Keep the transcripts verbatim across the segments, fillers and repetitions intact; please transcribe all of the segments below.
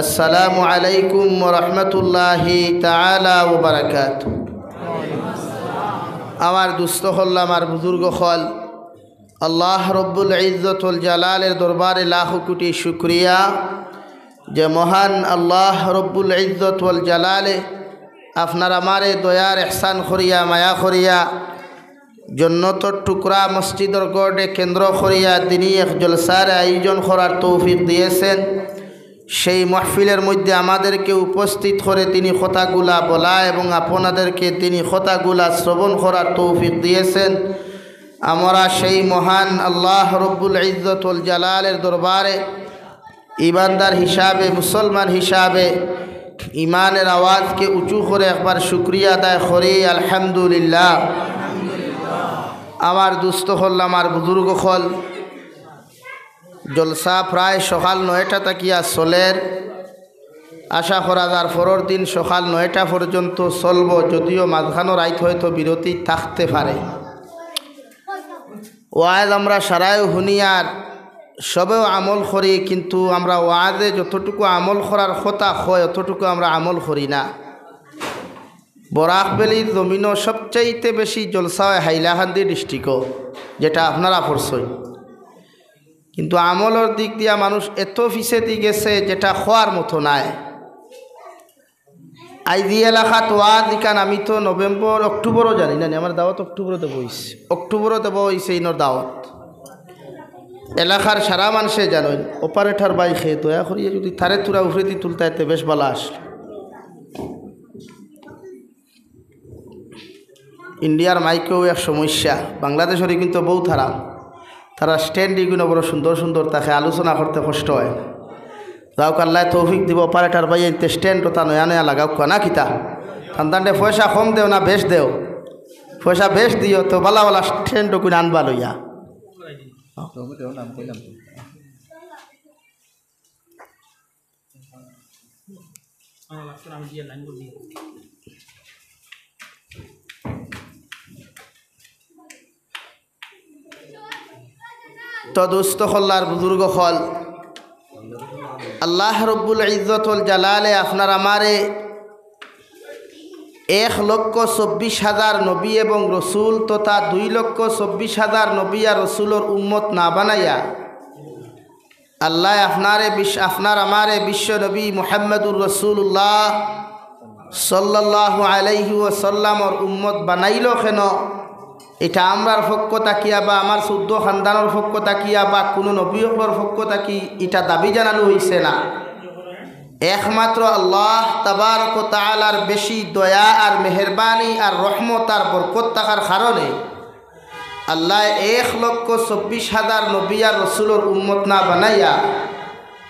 السلام عليكم ورحمة الله تعالى وبركاته. আমার দুস্ত অকল, আমার বুজুর্গ অকল, আল্লাহ রব্বুল ইজ্জত ওয়াল জালালের দরবারে লাখো কোটি শুকরিয়া যে মহান আল্লাহ রব্বুল ইজ্জত ওয়াল জালালে আপনার আমারে দয়ার এহসান করিয়া, মায়া করিয়া, জন্নতর টুকরা মসজিদর গড়ে কেন্দ্র করিয়া দিনি এক জলসার আয়োজন করার তৌফিক দিয়েছেন। সেই মাহফিলের মধ্যে আমাদেরকে উপস্থিত করে তিনি কথাগুলা বলা এবং আপনাদেরকে তিনি কথাগুলা শ্রবণ করার তৌফিক দিয়েছেন। আমরা সেই মহান আল্লাহ রব্বুল ইজ্জত ওয়াল জালালের দরবারে ইমানদার হিসাবে, মুসলমান হিসাবে ইমানের আওয়াজকে উঁচু করে একবার শুকরিয়া আদায় করি, আলহামদুলিল্লাহ। আমার দুস্ত অকল, আমার বুজুর্গ অকল, জলসা প্রায় সকাল নয়টা থাকিয়া চলের। আশা করা যার পরর দিন সকাল নয়টা পর্যন্ত চলবো, যদিও মাঝখানো রাইত হয়তো বিরতি থাকতে পারে। ওয়াজ আমরা সারাইও হুনি আর সবেও আমল করি, কিন্তু আমরা ওয়াজে যতটুকু আমল করার কথা কয়, অতটুকু আমরা আমল করি না। বরাক ভ্যালির জমিনও সবচাইতে বেশি জলসা হয় হাইলাকান্দি ডিস্ট্রিক্টও, যেটা আপনারা পড়ছই। কিন্তু আমলর দিক দিয়া মানুষ এত পিছেদি গেছে, যেটা কওয়ার মতো নায়। আইজ ই এলাকাত ওয়াজ ইখান আমি তো নভেম্বর, অক্টোবরও জানি না নি, আমার দাওয়াত অক্টোবরও দেব অইছে, অক্টোবরও দেব অইছে ইনোর দাওয়াত। এলাকার সারা মানষে জানইন, অপারেটর ভাই হে, দয়া করিয়া যদি তারে থুড়া উপরেদি তুলতায় তে বেশ ভালা আছলো। ইন্ডিয়ার মাইকও এক সমস্যা, বাংলাদেশর ইগুইন তো বউত হারাম। তারার স্ট্যান্ড ইগুইন বড় সুন্দর সুন্দর থাকে, আলোচনা করতে কষ্ট হয়। যাউক, আল্লায় তৌফিক দিবা, অপারেটর ভাইয়াইন্তে স্ট্যান্ড ওতা নয়া নয়া লাগাউক্কা না কিতা? তান তানরে পয়সা কম দেও না বেশ দেও, পয়সা বেশ দিও তো ভালা ভালা স্ট্যান্ড ওগুইন আনবা লইয়া। তো দুস্ত অকল আর বুজুর্গ অকল, আল্লাহ রব্বুল ইজ্জত ওয়াল জালালে আপনার আমারে এক লক্ষ চব্বিশ হাজার নবী এবং রসুল তথা দুই লক্ষ চব্বিশ হাজার নবী আর রসুলর উম্মত না বানাইয়া আল্লায় আপনারে বিশ-, আপনার আমারে বিশ্ব নবী মুহাম্মদুর রাসূলুল্লাহ সাল্লাল্লাহু আলাইহি ওয়াসাল্লামর উম্মত বানাইলো কেন? ইটা আমরার পক্ষ থাকিয়া বা আমার চৌদ্দ খানদানর পক্ষ থাকিয়া বা কুনু নবী অকলর পক্ষ থাকি ইটা দাবি জানানো অইছে না। একমাত্র আল্লাহ তাবারক ওয়া তাআলার বেশি দয়া আর মেহেরবানি আর রহমত আর বরকত থাকার কারণে আল্লায় এক লক্ষ চব্বিশ হাজার নবী আর রসুলর উম্মত না বানাইয়া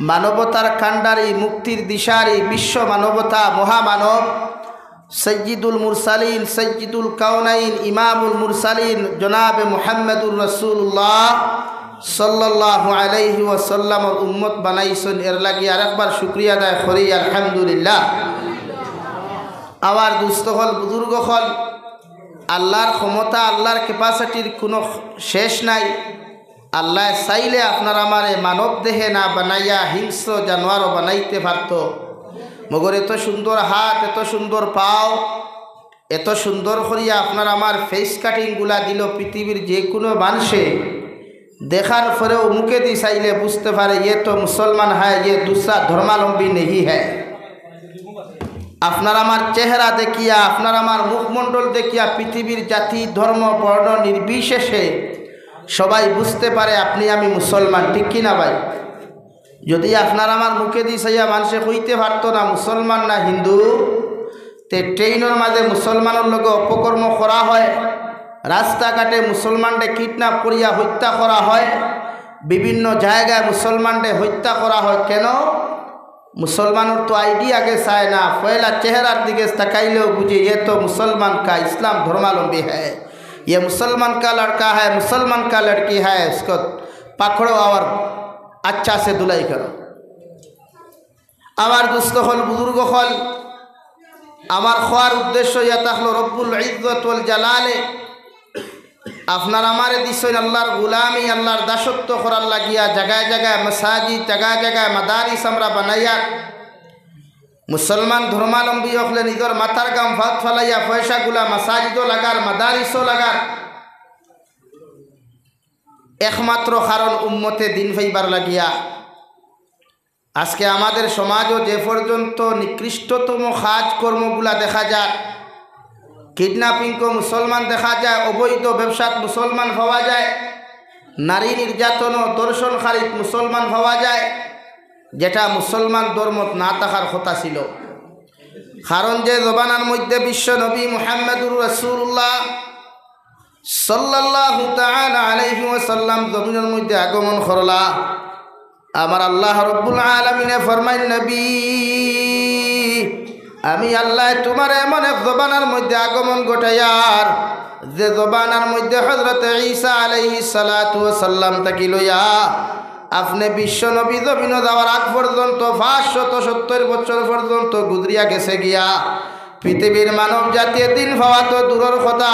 মানবতার কাণ্ডারি, মুক্তির দিশারি, বিশ্ব মানবতা মহামানব সৈয়দুল মুরসালিন, সৈয়দুল কাউনাইন, ইমামুল মুরসালিন জনাবে মুহাম্মদুর রাসূলুল্লাহ সাল্লাল্লাহু আলাইহি ওয়াসাল্লামর উম্মত বানাইছইন। এর লাগি আরেকবার শুকরিয়া আদায় করি, আলহামদুলিল্লাহ। আমার দুস্ত অকল, বুজুর্গ অকল, আল্লাহর ক্ষমতা, আল্লাহর ক্যাপাসিটির কুনু শেষ নাই। আল্লায় চাইলে আপনার আমারে মানব দেহে না বানাইয়া হিংস্র জানোয়ারও বানাইতে পারতো। মগর এত সুন্দর হাত, এত সুন্দর পাও, এত সুন্দর করিয়া আপনার আমার ফেস কাটিংগুলা দিলো, পৃথিবীর যে কুনু মানষে দেখার পরেও মুখেদি চাইলে বুঝতে পারে, "ইয়ে তো মুসলমান হ্যায়, ইয়ে দুসরা ধর্মাবলম্বী নেহি হ্যায়।" আপনার আমার চেহারা দেখিয়া, আপনার আমার মুখমণ্ডল দেখিয়া পৃথিবীর জাতি, ধর্ম, বর্ণ নির্বিশেষে সবাই বুঝতে পারে আপনি আমি মুসলমান, ঠিক কি না ভাই? যদি আপনার আমার মুখেদি চাইয়া মানষে কইতে পারতো না মুসলমান না হিন্দু, তে ট্রেইনর মাঝে মুসলমানর লগে অপকর্ম করা হয়, রাস্তাঘাটে মুসলমানরে কিডন্যাপ করিয়া হত্যা করা হয়, বিভিন্ন জায়গায় মুসলমানরে হত্যা করা হয়। কেন? মুসলমানর তো আইডি আগে চায় না, পয়লা চেহারার দিকে তাকাইলেও বুঝে, "ইয়ে তো মুসলমান কা ইসলাম ধর্মাবলম্বী হ্যায়, ইয়ে মুসলমান কা লড়কা হ্যায়, মুসলমান কা লড়কি হ্যায়, ইসকো পাকড়ো অর আচ্ছা সে ধুলাই করো।" আমার দুস্ত অকল, বুজুর্গ অকল, আমার কওয়ার উদ্দেশ্য ইয়া থাকলো রব্বুল ইজ্জত ওয়াল জালালে আপনার আমারে দিছইন আল্লাহর গুলামি, আল্লাহর দাসত্ব করার লাগিয়া। জাগায় জাগায় মাসাজিদ, জাগায় জাগায় মাদারিস আমরা বানাইয়া মুসলমান ধর্মাবলম্বী অকলে নিজর মাথার ঘাম ফাওত ফালাইয়া পয়সাগুলা মাসাজিদো লাগার, মাদারিসো লাগার, একমাত্র কারণ উম্মতে দিন পাইবার লাগিয়া। আজকে আমাদের সমাজও যে পর্যন্ত নিকৃষ্টতম কাজকর্মগুলা দেখা যায়, কিডন্যাপিংও মুসলমান দেখা যায়, অবৈধ ব্যবসাত মুসলমান পাওয়া যায়, নারী নির্যাতন ও ধর্ষণকারীত মুসলমান পাওয়া যায়, যেটা মুসলমান ধর্মত না থাকার কথা ছিল। কারণ যে জমানার মধ্যে বিশ্ব নবী মুহাম্মদুর রাসূলুল্লাহ সাল্লাল্লাহু তাআলা আলাইহি ওয়াসাল্লাম জমিনর মধ্যে আগমন করলা, আমার আল্লাহ রব্বুল আলামিনে ফরমাইন, "নবী, আমি আল্লাহ তোমার এমন এক জমানার মধ্যে আগমন ঘটাইয়ার, যে জমানার মধ্যে হযরত ঈসা আলাইহিস সালাতু ওয়াস সালাম থাকি লইয়া আপনে বিশ্ব নবী জমিনো যাওয়ার আগ পর্যন্ত পাঁচশত সত্তর বছর পর্যন্ত গুজরিয়া গেছে গিয়া।" পৃথিবীর মানব জাতিয়ে দিন পাওয়া তো দূরর কথা,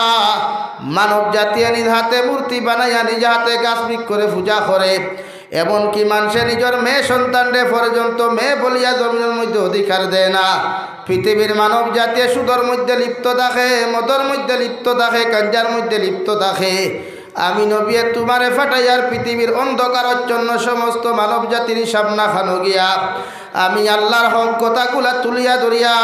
মানব জাতিয়ে নিজ হাতে মূর্তি বানাইয়া নিজ হাতে গাছ বৃক্ষ করে পূজা করে, এমনকি মানষে নিজর মেয়ে সন্তানরে পর্যন্ত মেয়ে বলিয়া জমিনর মধ্যে অধিকার দেয় না। পৃথিবীর মানব জাতিয়ে সুদর মধ্যে লিপ্ত থাকে, মদর মধ্যে লিপ্ত থাকে, গাঞ্জার মধ্যে লিপ্ত থাকে। আমি নবিয়ে তোমারে পাঠাইয়ার পৃথিবীর অন্ধকারাচ্ছন্ন সমস্ত মানব জাতির সামনা খানো গিয়া আমি আল্লাহর হক কথাগুলা তুলিয়া ধরিয়া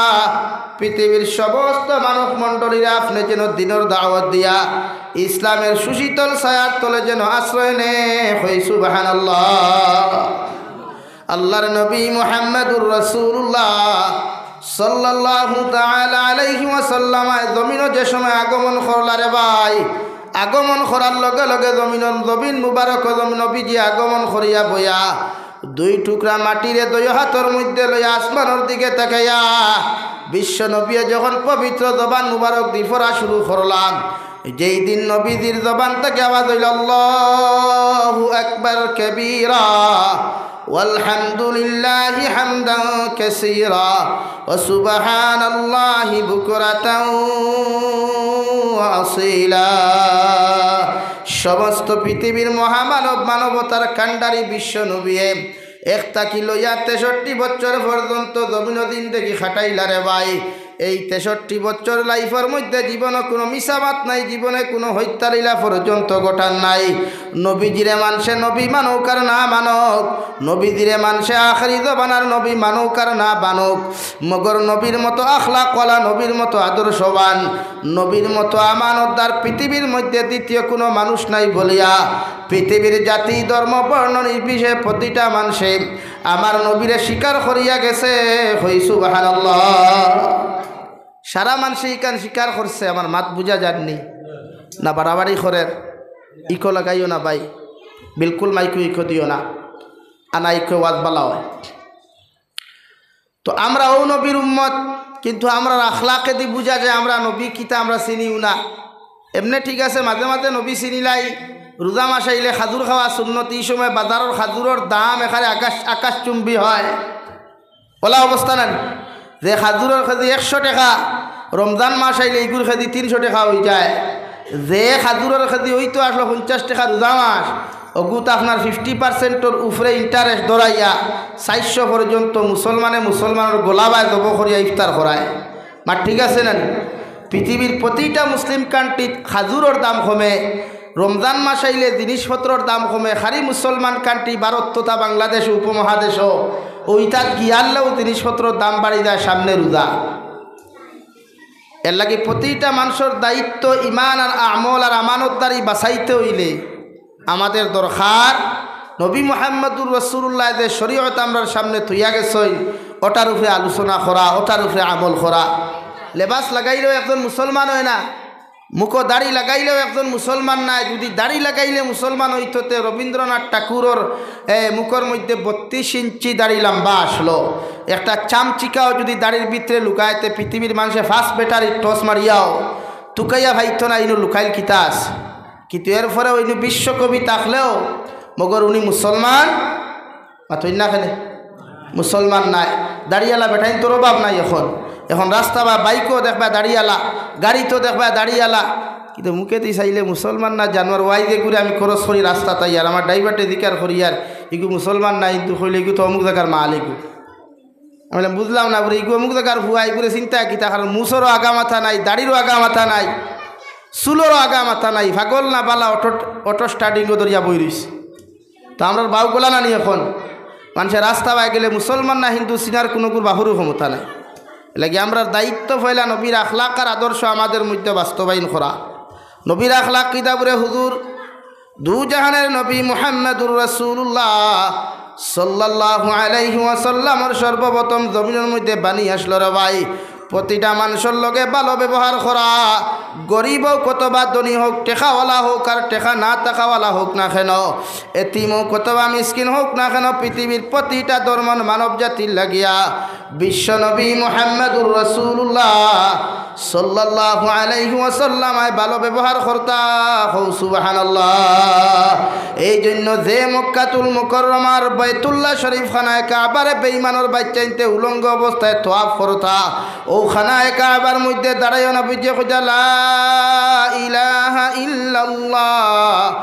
পৃথিবীর সমস্ত মানব মণ্ডলীরে আপনে যেন দিনর দাওয়াত দিয়া ইসলামের সুশীতল ছায়ার তলে যেন আশ্রয় নেয়। কই সুবহানাল্লাহ। আল্লাহর নবী মুহাম্মাদুর রাসূলুল্লাহ সাল্লাল্লাহু তাআলা আলাইহি ওয়াসাল্লাম জমিনো যে সময় আগমন করলা রে ভাই, আগমন করার লগে লগে জমিন, জমিন মুবারক জমিন নবীজি আগমন করিয়া বইয়া দুই টুকরা মাটিরে দুই হাতর মধ্যে লইয়া আসমানর দিকে তাকাইয়া বিশ্ব নবীয়ে যখন পবিত্র জবান মুবারক দি পড়া শুরু করলাম, যেই দিন নবীজির জবান থাকি আওয়াজ অইল, "আল্লাহু আকবার কাবীরা, ওয়ালহামদুলিল্লাহি হামদান কাসীরা, ওয়া সুবহানাল্লাহি বুকরাতাও ওয়া আসীলা।" সমস্ত পৃথিবীর মহামানব, মানবতার কাণ্ডারি বিশ্ব নবিয়ে এক থাকি লইয়া তেষট্টি বছর পর্যন্ত জমিনো জিন্দেগি খাটাইলা রে ভাই। এই তেষট্টি বছর লাইফর মধ্যে জীবনে কুনু মিছা মাত নাই, জীবনে কুনু হত্যা লীলা পর্যন্ত ঘটার নাই। নবীজিরে মানষে নবী মানউক আর না মানউক, নবীজিরে মানষে আখেরি জমানার নবী মানউক আর না মানউক, মগর নবীর মতো আখলাকওয়ালা, নবীর মতো আদর্শবান, নবীর মতো আমানতদার পৃথিবীর মধ্যে দ্বিতীয় কুনু মানুষ নাই বলিয়া পৃথিবীর জাতি, ধর্ম, বর্ণ নির্বিশেষে প্রতিটা মানষে আমার নবীরে স্বীকার করিয়া গেছে। কই সুবহানাল্লাহ। সারা মানষে ইখান স্বীকার করছে, আমার মাত বুঝা যারনি? না বাড়াবাড়ি করের? ইকো লাগাইও না ভাই, বিলকুল মাইকো ইকো দিও না, আনা ইকো ওয়াজ বালা অয়। তো আমরা অউ নবীর উম্মত, কিন্তু আমরার আখলাকেদি বুঝা যায় আমরা নবী কিতা আমরা চিনিও না। এমনে ঠিক আছে, মাঝে মাঝে নবী চিনিলাই, রোজা মাস আইলে খাজুর খাওয়া সুন্নত, ই সময় বাজারর খাজুরর দাম একেবারে আকাশ, আকাশচুম্বী হয়। অলা অবস্থা নানি? যে খাজুরর কেজি একশো টেকা, রমজান মাস আইলে ইগুর কেজি তিনশো টেকা অইযায়। যে খাজুরর কেজি অইতো আছলো পঞ্চাশ টেকা রোজা মাস, অগুত আপনার ফিফটি পার্সেন্টর উপরে ইন্টারেস্ট ধরাইয়া চাইরশো পর্যন্ত মুসলমানে মুসলমানর গলাবায় জবো করিয়া ইফতার করায়। মাত ঠিক আছে নানি? পৃথিবীর প্রতিটা মুসলিম কান্ট্রিত খাজুরর দাম কমে, রমজান মাস আইলে জিনিসপত্রর দাম কমে, খালি মুসলমান কান্ট্রি ভারত তথা বাংলাদেশ উপমহাদেশও, অউ ইতাত গিয়ারলেও জিনিসপত্রর দাম বাড়ি যায় সামনে রোজা। এরলাগি প্রতিটা মানষর দায়িত্ব ইমান আর আমল আর আমানতদারি বাঁচাইতে অইলে আমাদের দরকার নবী মুহাম্মদুর রাসূলুল্লায় যে শরীয়ত আমরার সামনে থইয়া গেছইন, অটার উপরে আলোচনা করা, অটার উপরে আমল করা। লেবাস লাগাইলেও একজন মুসলমান অয় না, মুখো দাড়ি লাগাইলেও একজন মুসলমান নায়। যুদি দাড়ি লাগাইলে মুসলমান অইতো, তে রবীন্দ্রনাথ ঠাকুরর, এ, মুখর মধ্যে বত্রিশ ইঞ্চি দাড়ি লম্বা আছলো। একটা চামচিকাও যুদি দাড়ির ভিতরে লুকায়, তে পৃথিবীর মানষে ফার্স্ট ব্যাটারি টস মারিয়াও তুকাইয়া পাইতো না, ইনো লুকাইল কিতা আছে। কিন্তু এরপরেও ইনো বিশ্বকবি থাকলেও মগর উনি মুসলমান, মাতইন না কেনে? মুসলমান নায়। দাড়িআলা বেটাইন্তর অভাব নাই অখন। অখন রাস্তা বা বাইকো দেখবা দাড়িআলা, গাড়িতো দেখবা দাড়িআলা। কিন্তু মুখেদি চাইলে মুসলমান না, জানোয়ার। ওয়াইজে ঘুরে আমি খরচ করি রাস্তাত আইয়ার, আমার ড্রাইভাররে জিকার করিয়ার, ইগু মুসলমান না, হিন্দু কইলে ইগু তো অমুক জাগার মাল ইগু। আমি বললাম, "বুঝলাম না, বুড়ি, ইগু অমুক জাগার ফুয়া, ইগুরে চিন্তা কিতা? কারণ মুছরও আগা মাথা নাই, দাড়িরও আগা মাথা নাই, চুলরও আগা মাথা নাই, পাগল না বালা, অটো, অটো স্টার্টিংও ধরিয়া বই রইছে।" তো আমরার বাউ গোলা নানি এখন? মানষে রাস্তা বায় গেলে মুসলমান না হিন্দু চিনার কুনুগুর বাপরও ক্ষমতা নাই। এরলাগি আমরার দায়িত্ব পয়লা নবীর আখলাক আর আদর্শ আমাদের মধ্যে বাস্তবায়ন করা। নবীর আখলাক কিতা বুলে হুজুর? দু জাহানের নবী মুহাম্মাদুর রাসূলুল্লাহ সাল্লাল্লাহু আলাইহি ওয়াসাল্লামর সর্বপ্রথম জমিনর মধ্যে বাণী আসলো রে ভাই, প্রতিটা মানষর লগে ভালো ব্যবহার করা, গরিব অউক অথবা ধনী অউক, টেকাওয়ালা অউক আর টেকা না থাকাওয়ালা অউক না কেন, এতিম অউক অথবা মিসকিন অউক না কেন, পৃথিবীর প্রতিটা ধর্মর মানব জাতির লাগিয়া বিশ্বনবী মুহাম্মাদুর রাসূলুল্লাহ সাল্লাল্লাহু আলাইহি ওয়াসাল্লাম আয় ভালো ব্যবহার করতা। কও সুবহানাল্লাহ। এই জন্য যে মক্কাতুল মুকাররমার বাইতুল্লাহ শরীফ খানায়ে কাবারে বেঈমানর বাইচ্চাইন্তে উলঙ্গ অবস্থায় তোয়াফ করতা, অউ খানায়ে কাবার মধ্যে দাঁড়াইয়া নবীজিয়ে কইতা, "লা ইলাহা ইল্লাল্লাহ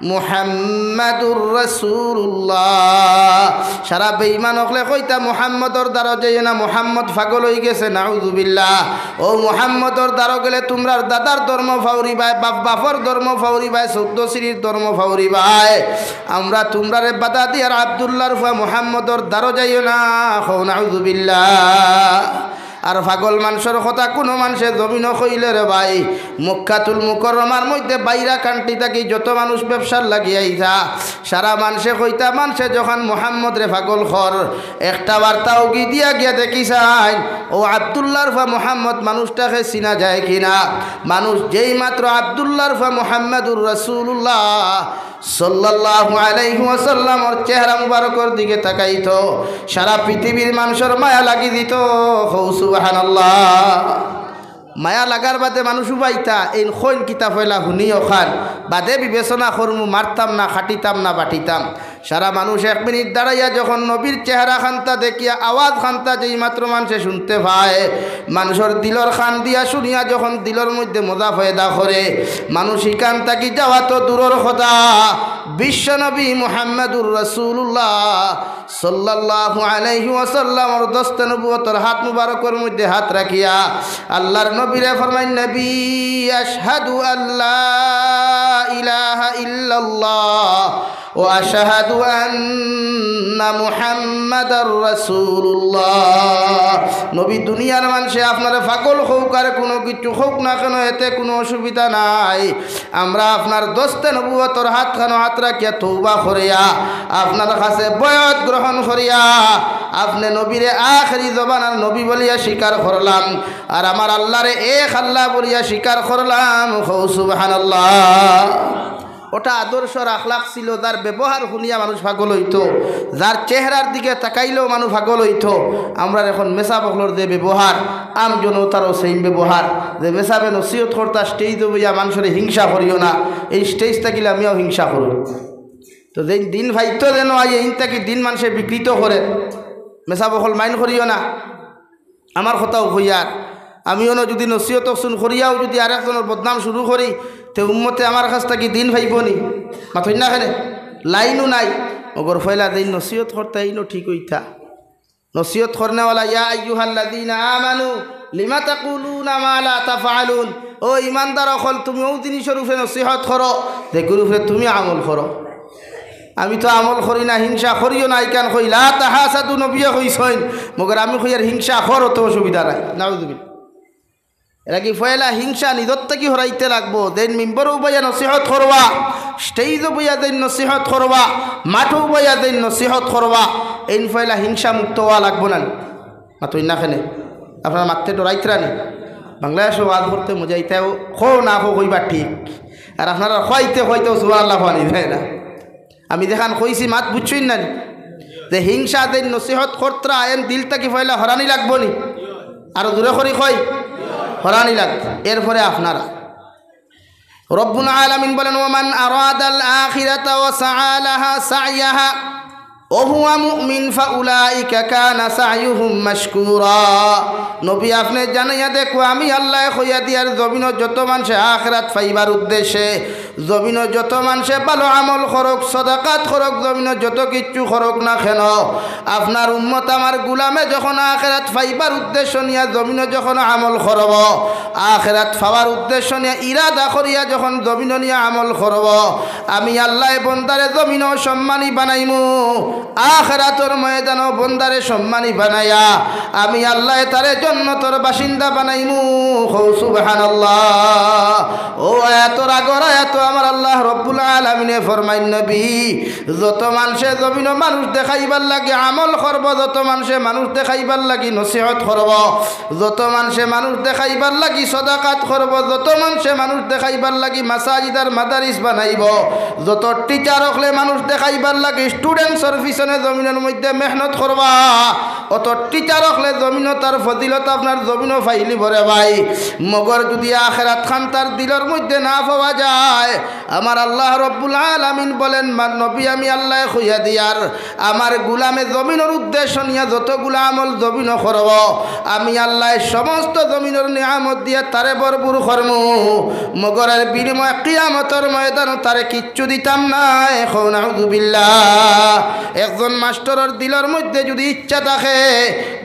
মুহাম্মাদুর রাসূলুল্লাহ।" সারা বেঈমান অকলে কইতা, "মুহাম্মদর দ্বারো যাইও না, মুহাম্মদ পাগল অইগেছে, নাউজুবিল্লাহ। অউ মুহাম্মদর দ্বারো গেলে তুমরার দাদার ধর্ম ফাউরিবায়, বাপ বাপর ধর্ম ফাউরিবায়, চৌদ্দ সিরির ধর্ম ফাউরিবায়। আমরা তুমরারে বাধা দিয়ার আব্দুল্লাহর ফুয়া মুহাম্মদর দ্বারো যাইও না।" কও নাউজুবিল্লাহ। আর পাগল মানষর কথা কুনু মানষে জমিনো কইলে রে ভাই, মক্কাতুল মুকাররমার মধ্যে বাইরা country থাকি যত মানুষ ব্যবসার লাগি আইতা, সারা মানষে কইতা, মানষে যখন মুহাম্মদরে পাগল কর, একটা বার্তা উগি দিয়া গিয়া দেখি চাইন, অউ আব্দুল্লাহর ফুয়া মুহাম্মদ মানুষটাকে চিনা যায় কিনা। মানুষ যেই মাত্র আব্দুল্লাহর ফুয়া মুহাম্মাদুর রাসূলুল্লাহ সাল্লাল্লাহু আলাইহি ওয়াসাল্লামর চেহারা মুবারকর দিকে তাকাইতো, সারা পৃথিবীর মানষর মায়া লাগি দিতো। কও সুবহানাল্লাহ। মায়া লাগার বাদে মানুষ উবাইতা, এইন কইন কিতা পয়লা হুনি অখান, বাদে বিবেচনা করমু, মারতাম না, কাটিতাম না, বাটিতাম। সারা মানুষ এক মিনিট দাঁড়াইয়া যখন নবীর চেহারা খান্তা দেখিয়া, আওয়াজ খান্তা যেই মাত্র মানষে শুনতে পায়, মানষর দিলর কান দিয়া শুনিয়া যখন দিলর মধ্যে মজা পয়দা করে, মানুষ ইখান থাকি যাওয়া তো দূরর কথা, বিশ্বনবী মুহাম্মাদুর রাসূলুল্লাহ সাল্লাল্লাহু আলাইহি ওয়াসাল্লামর দস্তে নবুয়তর হাত মুবারকর মধ্যে হাত রাখিয়া আল্লাহর নবীরে ফরমাইন, "নবী, আশহাদু আল্লা ইলাহা ইল্লাল্লাহ ওয়া আশহাদু আন্না মুহাম্মাদার রাসূলুল্লাহ।" নবী, দুনিয়ার মানষে আপনারে পাগল কউক আর কুনু কিচ্ছু কউক না কেন, এতে কুনু অসুবিধা নাই। আমরা আপনার দস্তে নবুয়তর হাত খানো হাত রাখিয়া তওবা করিয়া, আপনার কাছে বয়াত গ্রহণ করিয়া, আপনে নবীরে আখেরি জমানার নবী বলিয়া স্বীকার করলাম, আর আমার আল্লাহরে এক আল্লাহ বলিয়া স্বীকার করলাম। কও সুবহানাল্লাহ। ওটা আদর্শর আখলাক ছিল, যার ব্যবহার শুনিয়া মানুষ পাগল অইতো, যার চেহারার দিকে তাকাইলেও মানুষ পাগল অইতো। আমরার এখন মেসাব অকলর যে ব্যবহার, আম জনতারও same ব্যবহার। যে মেসাবে নসিহত করতা, stage-ও বইয়া মানষরে হিংসা করিও না, এই stage থাকিলে আমিও হিংসা করমু। তো যেইন দিন পাইতো যেন আইয়ে, এইন থাকি দিন মানষে বিকৃত করে, মেসাব অকল mind করিও না। আমার কথাও কইয়ার, আমি অনো যুদি নসিহত অকসুন করিয়াও যুদি আরেকজনর বদনাম শুরু করি, তে উম্মতে আমার কাছ থাকি দিন পাইবো নি? মাতইন না কেনে? লাইনও নাই। অগর পয়লা দিন নসিহত করতা এইনও ঠিক অইতা। নসিহত করনেওয়ালা, ইয়া আইয়ুহাল্লাযীনা আমানু লিমা তাকুলুনা মা লা তাফআলুন। ও ইমানদার অকল, তুমি অউ জিনিসর উপরে নসিহত করো, যেগুর উপরে তুমি আমল করো। আমি তো আমল করি না, হিংসা করিও না, ইখান কই, লা তাহাসাদু নবিয়ে কইছইন, মগর আমি কইয়ার হিংসা করো তো অসুবিধা নাই। নাউজুবিল্লাহ। এরলাগি পয়লা হিংসা নিজর থাকি হরাইতে লাগবো। যেইন মিম্বরো বইয়া নসিহত করবা, stage-ও বইয়া যেইন নসিহত করবা, মাঠো বইয়া যেইন নসিহত করবা, এইন পয়লা হিংসা মুক্ত অওয়া লাগবো না নি? মাতইন না কেনে? আপনারা মাততে ডরাইতরা নি? বাংলাদেশো ওয়াজ করতে মজা ইতাও কও না কও কইবা ঠিক। আর আপনারা কইতে কইতেও সুবহানাল্লাহ কওয়া নি যায় না। আমি যেখান কইছি মাত বুঝছইন না নি? যে হিংসা যেইন নসিহত করতরা, এইন দিল থাকি পয়লা হরানি লাগবো নি? আরো জোরে করি কই, হরানি লাগবো। এরপরে আপনারা, রব্বুল আলামিন বলেন, "ওয়া মান আরাদাল আখিরাতা ওয়া সাআ লাহা সাইয়াহা ওয়া হুয়া মুমিন ফাউলাইকা কানা সাইয়ুহুম মাশকুরা।" নবী, আপনে জানাইয়া দেখো, আমি আল্লায় কইয়া দিয়ার জমিনো যত মানষে আখিরাত পাইবার উদ্দেশ্যে জমিনো যত মানষে ভালা আমল করউক, সদাকাত করউক, জমিনো যত কিচ্ছু করউক না কেন, আপনার উম্মত আমার গুলামে যখন আখেরাত পাইবার উদ্দেশ্য নিয়া জমিনো যখন আমল করবো, আখেরাত পাওয়ার উদ্দেশ্য নিয়া ইরাদা করিয়া যখন জমিনো নিয়া আমল করবো, আমি আল্লায় বন্দারে জমিনো সম্মানী বানাইমু, আখেরাতর ময়দানো বন্দারে সম্মানী বানাইয়া আমি আল্লায় তারে জন্নতর বাসিন্দা বানাইমু। কও সুবহানাল্লাহ। অউ আয়াতর আগর আয়াতো আমার আল্লাহ রব্বুল আলামিনে ফরমাইন, নবী, যত মানষে জমিনো মানুষ দেখাইবার লাগি আমল করবো, যত মানষে মানুষ দেখাইবার লাগি নসিহত করবো, যত মানষে মানুষ দেখাইবার লাগি সদাকাত করবো, যত মানষে মানুষ দেখাইবার লাগি মাসাজিদ আর মাদারিস বানাইবো, যত টিচার অকলে মানুষ দেখাইবার লাগি স্টুডেন্টসর পিছনে জমিনর মধ্যে মেহনত করবা, অত টিচার অকলে জমিনো তার ফজিলত আপনার জমিনো পাইলিবো রে ভাই। মগর যুদি আখেরাত খান তার দিলর মধ্যে না পাওয়া যায়, আমার আল্লাহ রব্বুল আলামিন বলেন, মা-, নবী, আমি আল্লায় কইয়া দিয়ার, আমার গুলামে জমিনর উদ্দেশ্য নিয়া যতগুলা আমল জমিনো করবো, আমি আল্লায় সমস্ত জমিনর নিয়ামত দিয়া তারে ভরপুর করমু। মগর এর বিনিময়ে কিয়ামতর ময়দানো তারে কিচ্ছু দিতাম নায়। কও নাউজুবিল্লাহ। একজন মাস্টরর দিলর মধ্যে যুদি ইচ্ছা থাকে,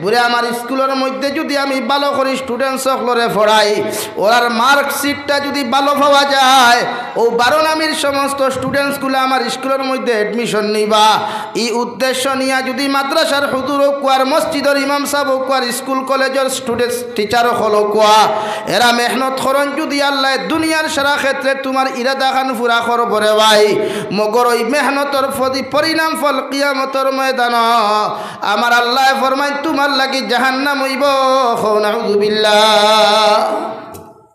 বুলে আমার স্কুলর মধ্যে যুদি আমি ভালা করি স্টুডেন্টস অকলরে পড়াই, ওরার মার্কশিটটা যুদি ভালা পাওয়া যায়, অউ বারো নামির সমস্ত স্টুডেন্টসগুলা আমার স্কুলর মধ্যে অ্যাডমিশন নিবা। ই উদ্দেশ্য নিয়া যুদি মাদ্রাসার হুজুর অউক আর মসজিদর ইমাম সাব অউক আর স্কুল কলেজর স্টুডেন্টস টিচার অকল অউক, এরা মেহনত করইন যুদি আল্লায় দুনিয়ার সারা ক্ষেত্রে তুমার ইরাদা খান পুরা করবো রে ভাই। মগর অউ মেহনতর ফদি-, পরিণাম ফল কিয়ামতর ময়দানো আমার আল্লায় ফরমাইন, তুমার লাগি জাহান্নাম অইবো। কও নাউজুবিল্লাহ।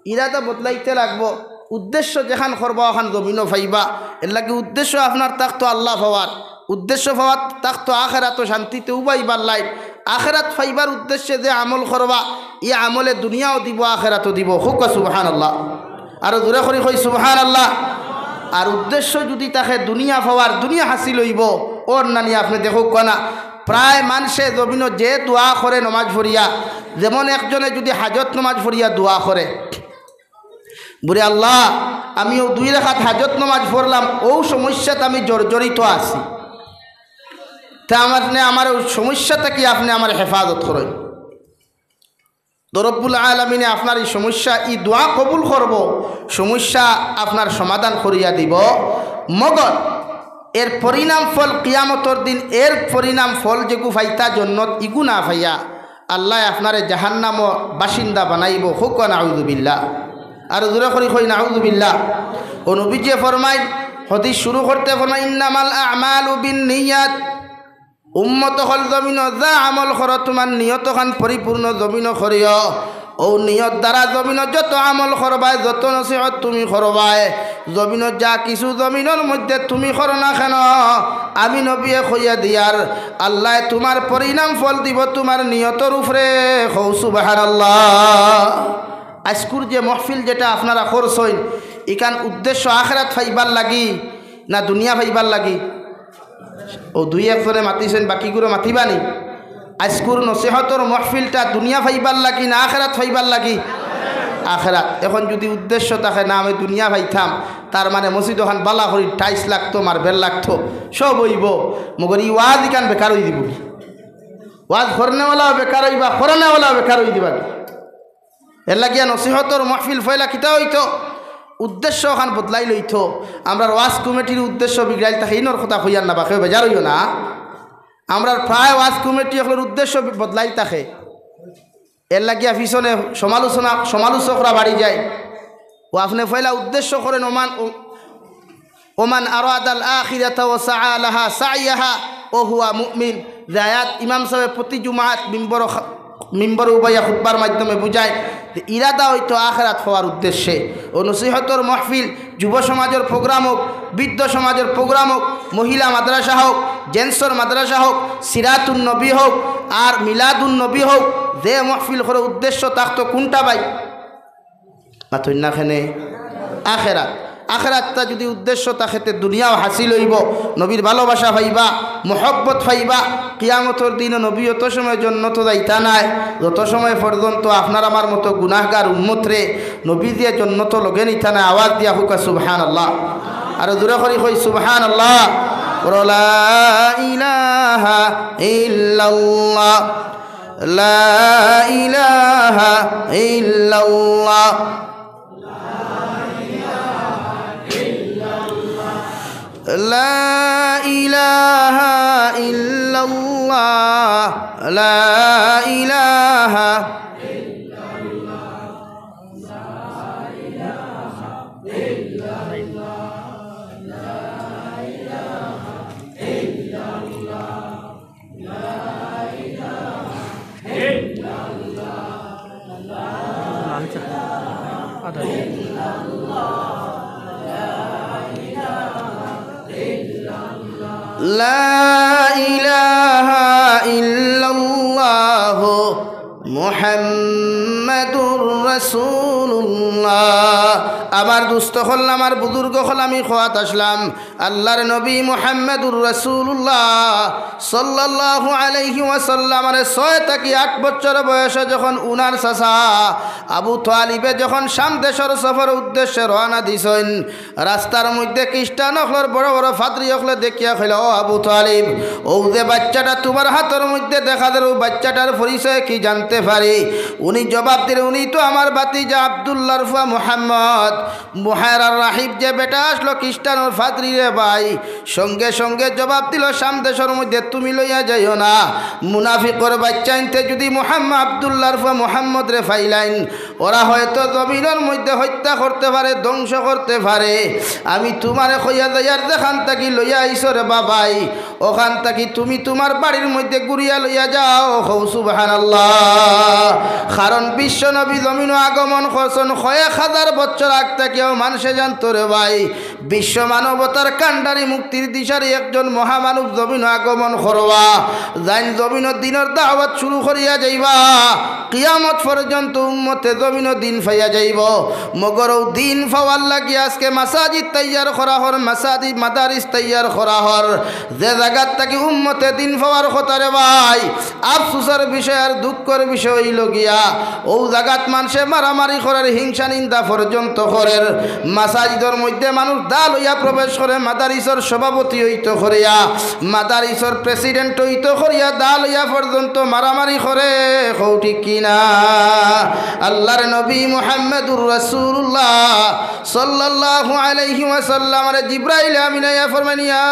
ইরাদা বদলাইতে লাগবো, উদ্দেশ্য যেখান করবা অখান জমিনো পাইবা। এর লাগি উদ্দেশ্য আপনার থাকতো আল্লাহ পাওয়ার, উদ্দেশ্য পাওয়ার থাকতো আখেরাতো শান্তিতে উবাইবার লাগি। আখেরাত পাইবার উদ্দেশ্যে যে আমল করবা, ই আমলে দুনিয়াও দিবো, আখেরাতও দিবো। কউক্কা সুবহানাল্লাহ। আরো জোরে করি কই সুবহানাল্লাহ। আর উদ্দেশ্য যুদি থাকে দুনিয়া পাওয়ার, দুনিয়া হাসিল অইবো, অর নানি আপনে দেখউক্কা না, প্রায় মানষে জমিনো যে দোয়া করে নমাজ পড়িয়া, যেমন একজনে যুদি হাজত নমাজ পড়িয়া দোয়া করে, বুলে, "আল্লাহ, আমি অউ দুই রাকাত হাজত নমাজ পড়লাম, অউ সমস্যাত আমি জর্জরিত আছি, তে আমার, আপনে আমার অউ সমস্যা থাকি আপনে আমার হেফাজত করইন।" তো রব্বুল আলামিনে আপনার ই সমস্যা, ই দোয়া কবুল করবো, সমস্যা আপনার সমাধান করিয়া দিবো। মগর এর পরিণাম ফল কিয়ামতর দিন, এর পরিণাম ফল যেগু পাইতা জন্নত, ইগু না পাইয়া আল্লায় আপনারে জাহান্নামর বাসিন্দা বানাইবো। কউক্কা নাউজুবিল্লাহ। আরো জোরে করি কই নাউজুবিল্লাহ। অউ নবীজিয়ে ফরমাইন, হাদিস শুরু করতে ফরমাইন, "ইন্নামাল আমালু বিন নিয়াত।" উম্মত অকল, জমিনো যা আমল করো, তুমার নিয়ত খান পরিপূর্ণ জমিনো করিও। অউ নিয়ত দ্বারা জমিনো যত আমল করবায়, যত নসিহত তুমি করবায়, জমিনো যা কিছু জমিনর মধ্যে তুমি করো না কেন, আমি নবীয়ে কইয়া দিয়ার, আল্লায় তুমার পরিণাম ফল দিবো তুমার নিয়তর উপরে। কও সুবহানাল্লাহ। আইজকুর যে মহফিল যেটা আপনারা করছইন, ইখান উদ্দেশ্য আখেরাত পাইবার লাগি না দুনিয়া পাইবার লাগি? অউ দুই একজনে মাতিছইন, বাকিগুলো মাতিবা নি? আইজকুর নসিহতর মহফিলটা দুনিয়া পাইবার লাগি না আখেরাত পাইবার লাগি? আখেরাত। এখন যুদি উদ্দেশ্য থাকে না আমি দুনিয়া পাইতাম, তার মানে মসজিদ অখান বালা করি টাইলস লাগতো, মার্বেল লাগতো, সব অইবো, মগর ই ওয়াজ ইখান বেকার অই দিবো। ওয়াজ করনেওয়ালাও বেকার অইবা, করনেওয়ালাও বেকার অই দিবা। এর লাগিয়া নসিহতর মহফিল পয়লা কিতা অইতো? উদ্দেশ্য অখান বদলাই লইতো। আমরার ওয়াজ কমিটির উদ্দেশ্য বিগড়াইল থাকে, ইনোর কথা কইয়ার না, বাকি বেজার অইও না। আমরার প্রায় ওয়াজ কমিটি অকলর উদ্দেশ্য বি-, বদলাইল থাকে। এর লাগিয়া পিছনে সমালোচনা, সমালোচকরা বাড়ি যায়। অউ আপনে পয়লা উদ্দেশ্য করেন, ওমান, ও-, ওমান আরাদাল আখিরাতা ওয়া সাআ লাহা সাইয়াহা ওয়া হুয়া মুমিন। যে আয়াত ইমাম সাবে প্রতি জুমাত মিম্বর খ-, মিম্বর উবাইয়া খুতবার মাধ্যমে বুঝায় যে ইরাদা অইতো আখেরাত পাওয়ার উদ্দেশ্যে। অউ নসিহতর মহফিল, যুব সমাজর প্রোগ্রাম অউক, বৃদ্ধ সমাজর প্রোগ্রাম অউক, মহিলা মাদ্রাসা অউক, জেন্টসর মাদ্রাসা অউক, সিরাতুন নবী অউক, আর মিলাদুন নবী অউক, যে মহফিল করে উদ্দেশ্য থাকতো কুনটা ভাই? মাতইন না কেনে? আখেরাত। আখেরাতটা যুদি উদ্দেশ্য থাকে, তে দুনিয়াও হাসিল অইবো, নবীর ভালোবাসা পাইবা, মহব্বত পাইবা। কিয়ামতর দিনও নবী অত সময় জন্নতো যাইতা নায়, যত সময় পর্যন্ত আপনার আমার মতো গুনাহগার উম্মতরে নবীজিয়ে জন্নতো লগে নিতা নায়। আওয়াজ দিয়া কউক্কা সুবহানাল্লাহ। আরো জোরে করি কই সুবহানাল্লাহ। বলো, লা ইলাহা ইল্লাল্লাহ, লা ইলাহা ইল্লাল্লাহ। لا إله إلا الله، لا إله. لا إله إلا الله محمد رسول الله. আমার দোস্ত অকল, আমার বুজুর্গ অকল, আমি কওয়াত আছলাম, আল্লাহর নবী মুহাম্মাদুর রাসূলুল্লাহ সাল্লাল্লাহু আলাইহি ওয়াসাল্লামরে ছয় থাকি আট বছর বয়সে যখন উনার চাচা আবু তালিবে যখন শাম দেশর সফর উদ্দেশ্যে রওয়ানা দিছইন, রাস্তার মধ্যে খ্রিস্টান অকলর বড় বড় ফাদ্রি অকলে দেখিয়া কইলা, "ও আবু তালিব, অউ যে বাইচ্চাটা তুমার হাতর মধ্যে দেখা যার, অউ বাইচ্চাটার পরিচয় কি জানতে পারি?" উনি জবাব দিলা, "উনি তো আমার ভাতিজা আব্দুল্লাহর ফুয়া মুহাম্মদ।" বুহায়রার রাহিব যে বেটা আছলো খ্রিস্টানর ফাদ্রি রে ভাই, সঙ্গে সঙ্গে জবাব দিলো, "শাম দেশর মধ্যে তুমি লইয়া যাইও না। মুনাফিকর বাইচ্চাইন্তে যুদি মুহাম্মদ, আব্দুল্লাহর ফুয়া মুহাম্মদরে পাইলাইন, ওরা হয়তো জমিনর মধ্যে হত্যা করতে পারে, ধ্বংস করতে পারে। আমি তুমারে কইয়া যাইয়ার, যেখান থাকি লইয়া আইছো রে বাবাই, অখান থাকি তুমি তুমার বাড়ির মধ্যে ঘুরিয়া লইয়া যাও।" কও সুবহানাল্লাহ। কারণ বিশ্ব নবী জমিনো আগমন করছইন কয়েক হাজার বছর আগ থাকিও মানষে জানতো রে ভাই, বিশ্ব মানবতার কাণ্ডারি মুক্তির দিশারি একজন মহামানব জমিনো আগমন করবা, যাইন জমিনো দিনর দাওয়াত শুরু করিয়া যাইবা, কিয়ামত পর্যন্ত উম্মতে জমিনো দিন পাইয়া যাইবো। মগর অউ দিন পাওয়ার লাগি আজকে মাসাজিদ তৈয়ার করা হর, মাসাজিদ মাদারিস তৈয়ার করা হর। যে জাগাত থাকি উম্মতে দিন পাওয়ার কথা রে ভাই, আফসোসর বিষয় আর দুঃখর বিষয় অইলো গিয়া, অউ জাগাত মানষে মারামারি করের, হিংসা নিন্দা পর্যন্ত করের। মাসাজিদর মধ্যে মানুষ দা লইয়া প্রবেশ করে, মাদারিসর সভাপতি অইতো করিয়া, মাদারিসর প্রেসিডেন্ট অইতো করিয়া দা লইয়া পর্যন্ত মারামারি করে। কও ঠিক কি না? আল্লাহর নবী মুহাম্মাদুর রাসূলুল্লাহ সাল্লাল্লাহু আলাইহি ওয়াসাল্লামরে জিব্রাইল আমিন আইয়া ফরমাইন, "ইয়া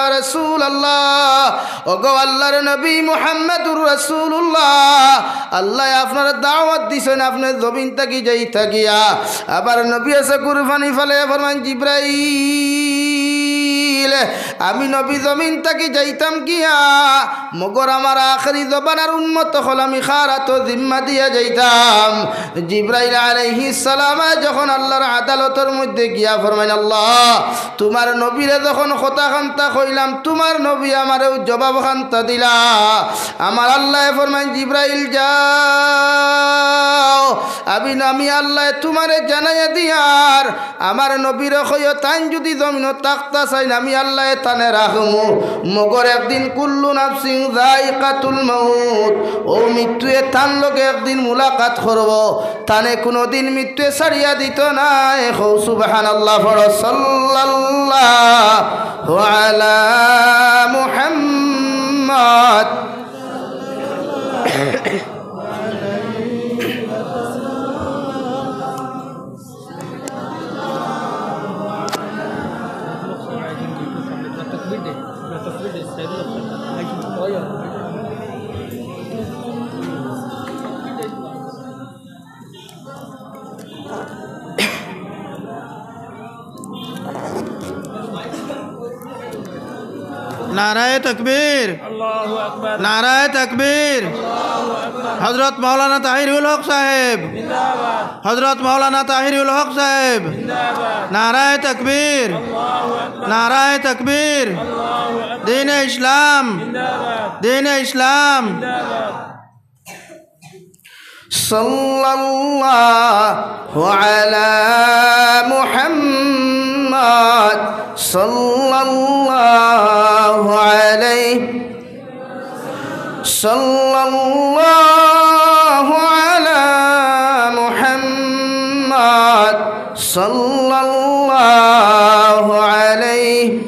রাসূলুল্লাহ, ওগো আল্লাহর নবী মুহাম্মাদুর রাসূলুল্লাহ, আল্লায় আপনারে দাওয়াত দিছইন, আপনে জমিন থাকি যাইতা গিয়া।" আবার নবী আছে কুরবানি ফালে ফরমাইন, "জিব্রাইল, আমি নবী জমিন থাকি যাইতাম গিয়া, মগর আমার আখেরি জমানার উম্মত অকল আমি কার আতো জিম্মা দিয়া যাইতাম?" জিব্রাইল আলাইহিস সালামে যখন আল্লাহর আদালতর মধ্যে গিয়া ফরমাইন, "আল্লাহ, তুমার নবীরে যখন কথা খান্তা কইলাম, তুমার নবী আমারেও জবাব খান্তা দিলা।" আমার আল্লায় ফরমাইন, "জিব্রাইল যাও, আমি, আমি আল্লায় তুমারে জানাইয়া দিয়ার, আমার নবীরে কইও, তাইন যুদি জমিনো থাকতা চাইন, আমি আল্লায় তানে রাখমু। মগর একদিন কুল্লু নাফসিন যায়িকাতুল মাউত, অউ মৃত্যুয়ে তান লগে একদিন মুলাকাত করবো, তানে কুনুদিন মৃত্যুয়ে ছাড়িয়া দিতো নায়।" কও সুবহানাল্লাহ, পড়ো সাল্লাল্লাহু আলা মুহাম্মদ। নারায়ে তাকবীর। আল্লাহু আকবার। নারায়ে তাকবীর। আল্লাহু আকবার। হযরত মাওলানা তাহিরুল হক সাহেব। জিন্দাবাদ। হযরত মাওলানা তাহিরুল হক সাহেব। জিন্দাবাদ। নারায়ে তাকবীর। আল্লাহু আকবার। নারায়ে তাকবীর। আল্লাহু আকবার। দ্বীনে ইসলাম। জিন্দাবাদ। দ্বীনে ইসলাম। জিন্দাবাদ। صلى الله على محمد، صلى الله عليه، صلى الله على محمد، صلى الله عليه।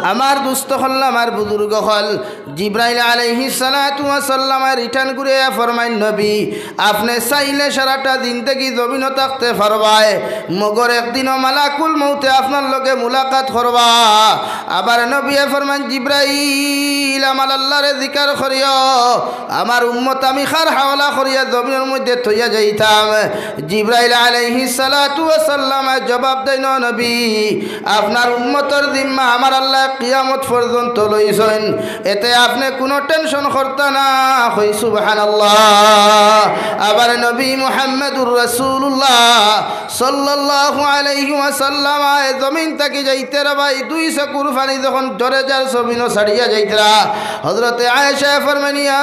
আমার দোস্ত অকল, আমার বুজুর্গ অকল, জিব্রাইল আলাইহিস সালাতু ওয়াস সালামে return ঘুরিয়া ফরমাইন, "নবী, আপনে চাইলে সারাটা জিন্দেগি জমিনো থাকতে পারবায়, মগর একদিনও মালাকুল মউতে আপনার লগে মুলাকাত করবা।" আবার নবীয়ে ফরমাইন, "জিব্রাইল, আমার আল্লারে জিকার করিও, আমার উম্মত আমি কার হাওলা করিয়া জমিনর মধ্যে থইয়া যাইতাম?" জিব্রাইল আলাইহিস সালাতু ওয়াস সালামে জবাব দেইন, "নবী, আপনার উম্মতর জিম্মা আমার আল্লায় কিয়ামত পর্যন্ত লইছইন, এতে আপনে কুনু tension করতা না।" কই সুবহানাল্লাহ। আবার নবী মুহাম্মাদুর রাসূলুল্লাহ সাল্লাল্লাহু আলাইহি ওয়াসাল্লাম আয় জমিন থাকি যাইতে রে ভাই, দুই চকুর পানি যখন ঝরে যার জমিনো ছাড়িয়া যাইতরা, হযরতে আয়েশায় ফরমাইন, "ইয়া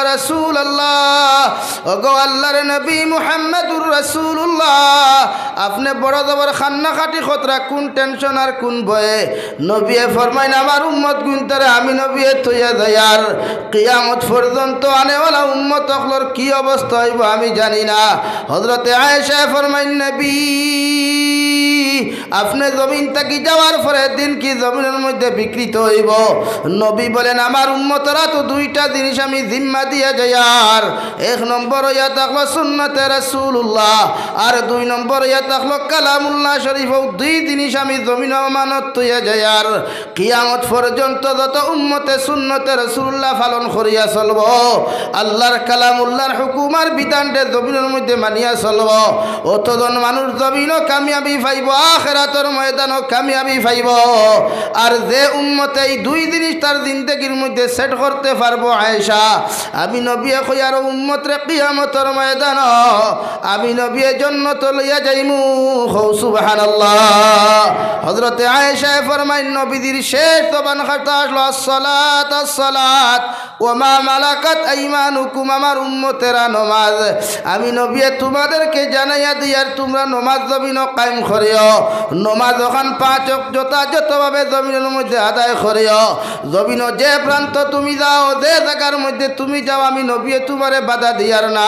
রাসূলুল্লাহ, ওগো আল্লাহর নবী মুহাম্মাদুর রাসূলুল্লাহ, আপনে বড় জবর কান্নাকাটি করতরা, কুন tension আর কুন ভয়ে?" নবীয়ে ফরমাইন, "আমার উম্মত গুইন্তরে আমি নবীয়ে থইয়া যাইয়ার, কিয়ামত পর্যন্ত আনেওয়ালা উম্মত অকলর কি অবস্থা অইবো আমি জানি না।" হযরতে আয়েশায় ফরমাইন, "নবী, আপনে জমিন থাকি যাওয়ার পরে দিন কি জমিনর মধ্যে বিকৃত অইবো?" নবী বলেন, "আমার উম্মতরা তো দুইটা জিনিস আমি জিম্মা দিয়া যাইয়ার, এক নম্বর অইয়া থাকলো সুন্নতে রাসূলুল্লাহ, আর দুই নম্বর অইয়া থাকলো কালামুল্লাহ শরীফ। অউ দুই জিনিস আমি জমিনো আমানত থইয়া যাইয়ার, কিয়ামত পর্যন্ত যত উম্মতে সুন্নতে রাসূলুল্লাহ পালন করিয়া চলবো, আল্লাহর কালামুল্লাহর হুকুম আর বিধানরে জমিনর মধ্যে মানিয়া চলবো, অতজন মানুষ জমিনো কামিয়াবি পাইবো, আখেরাতর ময়দানো কামিয়াবি পাইবো। আর যে উম্মতে এই দুই জিনিস তার জিন্দেগির মধ্যে set করতে পারবো, আয়েশা, আমি নবীয়ে কইয়ার উম্মতরে কিয়ামতর ময়দানো আমি নবীয়ে জন্নতো লইয়া যাইমু।" কও সুবহানাল্লাহ। হযরতে আয়েশায় ফরমাইন, নবীজির শেষ জবান খাটা আসলো, "আসসালাত, আসসালাত, ওয়া মা মালাকাত আইমানুকুম, আমার উম্মতেরা, নমাজ আমি নবীয়ে তোমাদেরকে জানাইয়া দিয়ার, তোমরা নমাজ জমিনো কায়েম করিও, নমাজ অখান পাঁচ ওয়াক্ত যথাযথভাবে জমিনর মধ্যে আদায় করিও।" জমিনো যে প্রান্ত তুমি যাও, যে জাগার মধ্যে তুমি যাও, আমি নবীয়ে তোমারে বাধা দিয়ার না।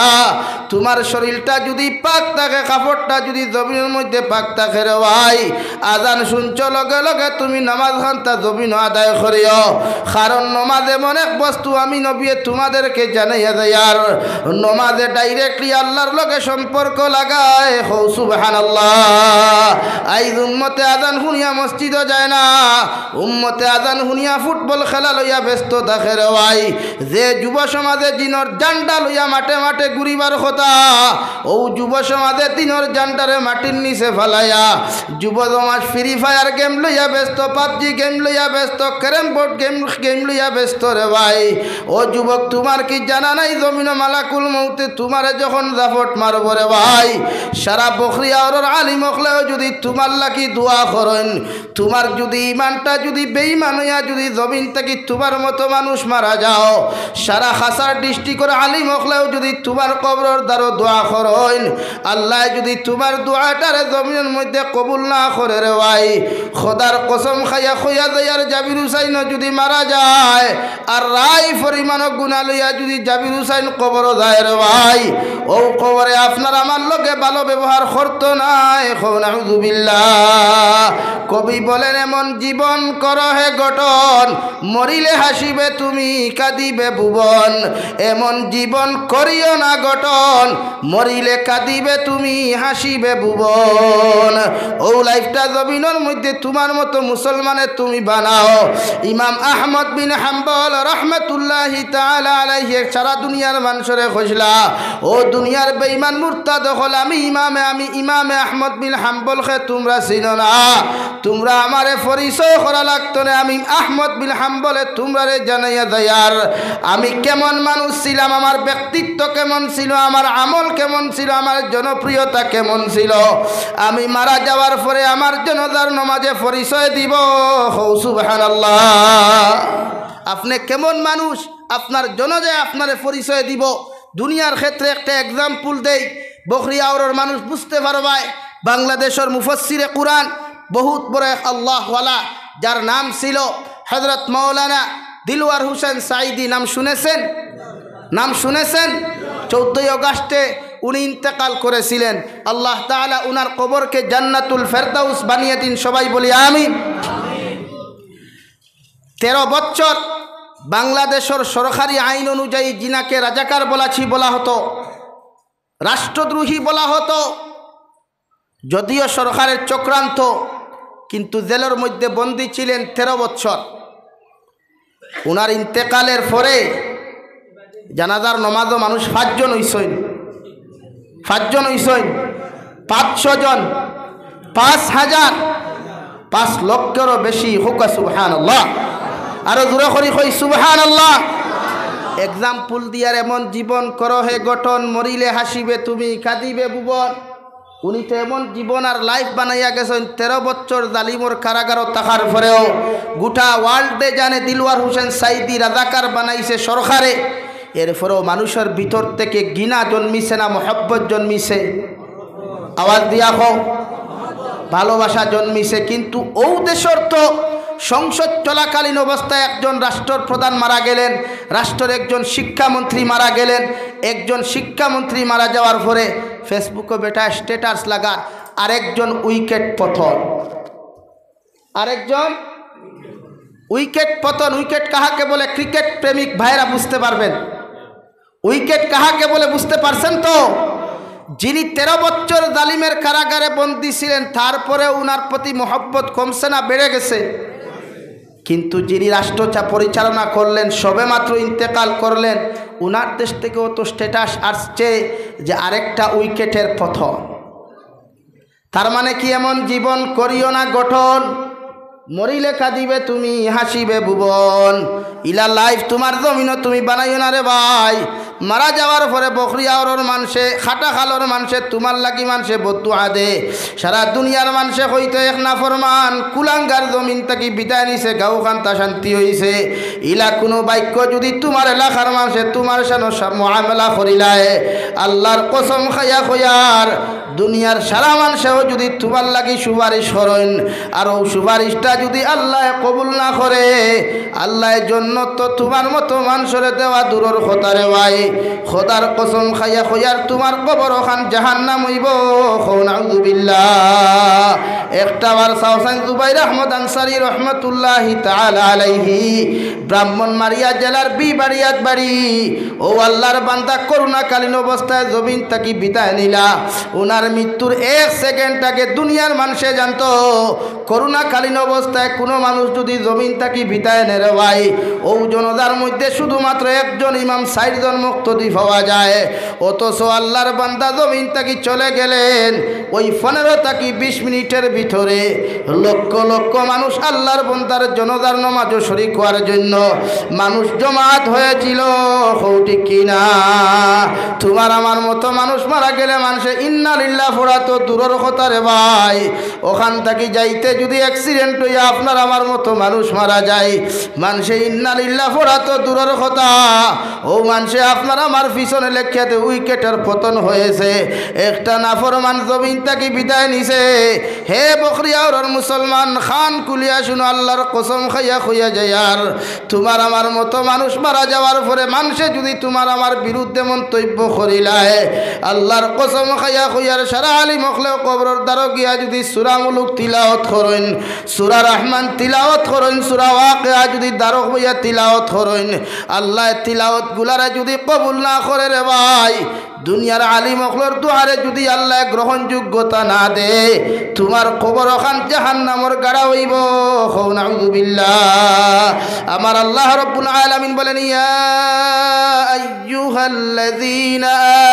তোমার শরীরটা যুদি পাক থাকে, কাপড়টা যুদি জমিনর মধ্যে পাক থাকে রে ভাই, আজান শুনছো লগে লগে তুমি নমাজ খানতা জমিনো আদায় করিও। কারণ নমাজ এমন এক বস্তু আমি নবীয়ে তোমাদেরকে জানাইয়া যাইয়ার, নমাজে directly আল্লাহর লগে সম্পর্ক লাগায়। কও সুবহানাল্লাহ। আইজ উম্মতে আজান শুনিয়া মসজিদো যায় না, উম্মতে আজান শুনিয়া ফুটবল খেলা লইয়া ব্যস্ত থাকে রে ভাই। যে যুব সমাজে দিনর ঝান্ডা লইয়া মাঠে মাঠে ঘুরিবার কথা, অউ যুব সমাজে দিনর ঝান্ডারে মাটির নিচে ফালাইয়া যুব সমাজ Free Fire game লইয়া ব্যস্ত, PUBG game লইয়া ব্যস্ত, Carrom Board game, game লইয়া ব্যস্ত রে ভাই। ও যুবক, তোমার কি জানা নাই, জমিনো মালাকুল মউতে তোমারে যখন জাপট মারবো রে ভাই, সারা বখরিয়া অরর আলিম অকলেও যুদি তোমার লাগি দোয়া করইন, তোমার যুদি ইমানটা যুদি বেইমান অইয়া যুদি জমিন থাকি তোমার মতো মানুষ মারা যাও, সারা কাছাড় district-অর আলিম অকলেও যুদি তোমার কবরর দ্বারো দোয়া করইন, আল্লায় যুদি তোমার দোয়াটারে জমিনর মধ্যে কবুল না করে রে ভাই, খোদার কসম খাইয়া কইয়া যাইয়ার, জাবির হুসাইনও যুদি মারা যায়, আর রায় পরিমাণও গুনা লইয়া যুদি জাবির হুসাইন কবরো যায় রে ভাই, অউ কবরে আপনার আমার লগে ভালো ব্যবহার করতো নায়। কও নাউজুবিল্লাহ। কবি বলেন, "এমন জীবন করো হে গঠন, মরিলে হাসিবে তুমি, কাঁদিবে ভুবন। এমন জীবন করিও না গঠন, মরিলে কাঁদিবে তুমি, হাসিবে ভুবন।" অউ life-টা জমিনর মধ্যে তোমার মতো মুসলমানে তুমি বানাও। ইমাম আহমদ বিন হাম্বল রহমতুল্লাহি তাআলা আলাইহি সারা দুনিয়ার মানষরে কইছলা, "ও দুনিয়ার বেইমান মুরতাদ অকল, আমি ইমামে, আমি ইমামে আহমদ বিন হাম্বলকে তোমরা চিনো না, তোমরা আমারে পরিচয় করা লাগতো না, আমি আহমদ বিন হাম্বলে তোমরারে জানাইয়া যাইয়ার, আমি কেমন মানুষ ছিলাম, আমার ব্যক্তিত্ব কেমন ছিল, আমার আমল কেমন ছিল, আমার জনপ্রিয়তা কেমন ছিল, আমি মারা যাওয়ার পরে আমার জানাজার নামাজে পরিচয় দিব। কও সুবহানাল্লাহ। আপনি কেমন মানুষ, আপনার জানাজায় আপনারে পরিচয় দিব। দুনিয়ার ক্ষেত্রে একটা এক্সাম্পল দেই, বখরি আওরর মানুষ বুঝতে পারবায়। বাংলাদেশর মুফাসসিরে কুরআন, বহুত বড় এক আল্লাহওয়ালা, যার নাম ছিল হযরত মাওলানা দিলওয়ার হোসেন সাঈদী। নাম শুনেছেন? নাম শুনেছেন? চৌদ্দই অগাস্টে উনি ইন্তেকাল করেছিলেন। আল্লাহ তাআলা উনার কবরকে জান্নাতুল ফেরদাউস বানিয়ে দিন। সবাই বলি আমিন। তেরো বছর বাংলাদেশর সরকারি আইন অনুযায়ী জিনাকে রাজাকার বলাছি বলা হতো, রাষ্ট্রদ্রোহী বলা হতো। যদিও সরকারের চক্রান্ত, কিন্তু জেলর মধ্যে বন্দী ছিলেন তেরো বছর। উনার ইন্তেকালের পরে জানাজার নমাজও মানুষ পাঁচজন হইছইন, পাঁচজন হইছইন, পাঁচশো জন, পাঁচ হাজার, পাঁচ লক্ষেরও বেশি। কউক্কা সুবহানাল্লাহ। আরো জোরে করি কই সুবহানাল্লাহ। এক্সাম্পল দিয়ার এমন জীবন করো হে গঠন, মরিলে হাসিবে তুমি, কাঁদিবে ভুবন। উনি তো এমন জীবন আর লাইফ বানাইয়া গেছইন, তেরো বছর জালিমর কারাগারো থাকার পরেও গোটা ওয়ার্ল্ডে জানে দিলওয়ার হোসেন সাঈদী রাজাকার বানাইছে সরকারে। এরপরেও মানুষের ভিতর থেকে ঘৃণা জন্মিছে না মহব্বত জন্মিছে? আওয়াজ দিয়া কও। ভালোবাসা জন্মিছে। কিন্তু অউ দেশর তো সংসদ চলাকালীন অবস্থায় একজন রাষ্ট্রপ্রধান মারা গেলেন, রাষ্ট্রর একজন শিক্ষামন্ত্রী মারা গেলেন। একজন শিক্ষামন্ত্রী মারা যাওয়ার পরে ফেসবুকো বেটা স্ট্যাটাস লাগার, আরেকজন উইকেট পতন, আরেকজন উইকেট পতন। উইকেট কাহাকে বলে? ক্রিকেট প্রেমিক ভাইরা বুঝতে পারবেন। উইকেট কাহাকে বলে বুঝতে পারছেন তো? যিনি তেরো বছর জালিমের কারাগারে বন্দী ছিলেন, তারপরে উনার প্রতি মহব্বত কমছে না বেড়ে গেছে? কিন্তু যিনি রাষ্ট্র চা-, পরিচালনা করলেন, সবেমাত্র ইন্তেকাল করলেন, উনার দেশ থেকেও তো স্ট্যাটাস আসছে যে আরেকটা উইকেটের পতন। তার মানে কি? এমন জীবন করিও না গঠন, মরিলে কাঁদিবে তুমি, হাসিবে ভুবন। ইলা লাইফ তোমার জমিনো তুমি বানাইও না রে ভাই। মারা যাওয়ার পরে বখরি আওরর মানষে, খাটা খালর মানষে, তোমার লাগি মানষে বদদোয়া দে। সারা দুনিয়ার মানষে কইতো এক নাফরমান কুলাঙ্গার জমিন থাকি বিদায় নিছে, গাঁওখান্তা শান্তি হইছে। ইলা কুনু বাক্য যুদি তোমার এলাকার মানষে তোমার সানো সা-, মুআমালা করিলায়, আল্লাহর কসম খাইয়া কইয়ার, দুনিয়ার সারা মানষেও যুদি তোমার লাগি সুপারিশ করইন, আর অউ সুপারিশটা যুদি আল্লায় কবুল না করে, আল্লায় জন্নত তো তোমার মতো মানষরে দেওয়া দূরর কথা রে ভাই। খোদার কসম খাইয়া কইয়ার, তোমার কবর ওখান জাহান্নাম হইব। কও নাউজুবিল্লাহ। একটা বার চাওছাইন জুবাইর আহমদ আনসারী রহমতুল্লাহি তাআলা আলাইহি, ব্রাহ্মণবাড়িয়া জেলার বিবাড়িয়াত বাড়ি। অউ আল্লাহর বান্দা করোনাকালীন অবস্থায় জমিন থাকি বিদায় নিলা। উনার মৃত্যুর এক সেকেন্ড আগে দুনিয়ার মানষে জানতো, করোনাকালীন অবস্থায় কুনু মানুষ যুদি জমিন থাকি বিদায় নেয় রে ভাই, অউ জানাজার মধ্যে শুধুমাত্র একজন ইমাম, চাইরজন মুক্তাদি পাওয়া যায়। অথচ আল্লাহর বান্দা জমিন থাকি চলে গেলেন, ওই পনেরো থাকি বিশ মিনিটের ভিতরে লক্ষ লক্ষ মানুষ আল্লাহর বান্দার জানাজার নামাজো শরিক হওয়ার জন্য মানুষ জমাত হয়েছিল। কও ঠিক কি না? তোমার আমার মতো মানুষ মারা গেলে মানষে ইন্না লিল্লাহ পড়া তো দূরর কথা রে ভাই, ওখান থাকি যাইতে যুদি অ্যাক্সিডেন্ট হইয়া আপনার আমার মতো মানুষ মারা যায়, মানষে ইন্না লিল্লাহ পড়া তো দূরর কথা, অউ মানষে আপনার আমার পিছনে লেখিয়াতে উইকেটের পতন হয়েছে। একটা নাফরমান জমিন থাকি বিদায় নিছে। হে বখরি আওরর মুসলমান, কান খুলিয়া শুনো, আল্লাহর কসম খাইয়া কইয়া যাইয়ার, তোমার আমার মতো মানুষ মারা যাওয়ার পরে মানষে যুদি তোমার আমার বিরুদ্ধে মন্তব্য করিলায়, আল্লাহর কসম খাইয়া কইয়ার, সারা আলিম অকলে কবরর দ্বারো গিয়া যুদি সূরা মুলুক তিলাওয়াত করইন, সূরা রহমান তিলাওয়াত করইন, সূরা ওয়াকিয়া যুদি দ্বারো বইয়া তিলাওয়াত করইন, আল্লায় তিলাওয়াত গুলারে যুদি কবুল না করে রে ভাই, দুনিয়ার আলিম অকলর দুয়ারে যুদি আল্লায় গ্রহণযোগ্যতা না দে, তোমার কবর ওখান জাহান্নামর গাড়া হইব। কও নাউজুবিল্লাহ। আমার আল্লাহ রব্বুল আলামিন বলেন, ইয়া أيها الذين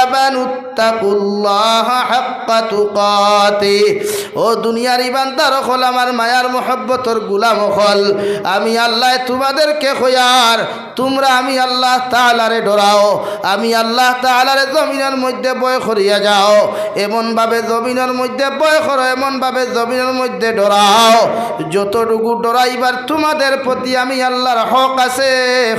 آمنوا اتقوا الله حق تقاته। ও দুনিয়ার ইমানদার অকল, আমার মায়ার মহব্বতর গুলাম অকল, আমি আল্লায় তুমাদেরকে কইয়ার, তুমরা আমি আল্লাহ তাআলারে ডরাও, আমি আল্লাহ তাআলারে জমিনর মধ্যে ভয় করিয়া যাও, এমনভাবে জমিনর মধ্যে ভয় করো, এমনভাবে জমিনর মধ্যে ডরাও, যতটুকু ডরাইবার তুমাদের প্রতি আমি আল্লাহর হক আছে।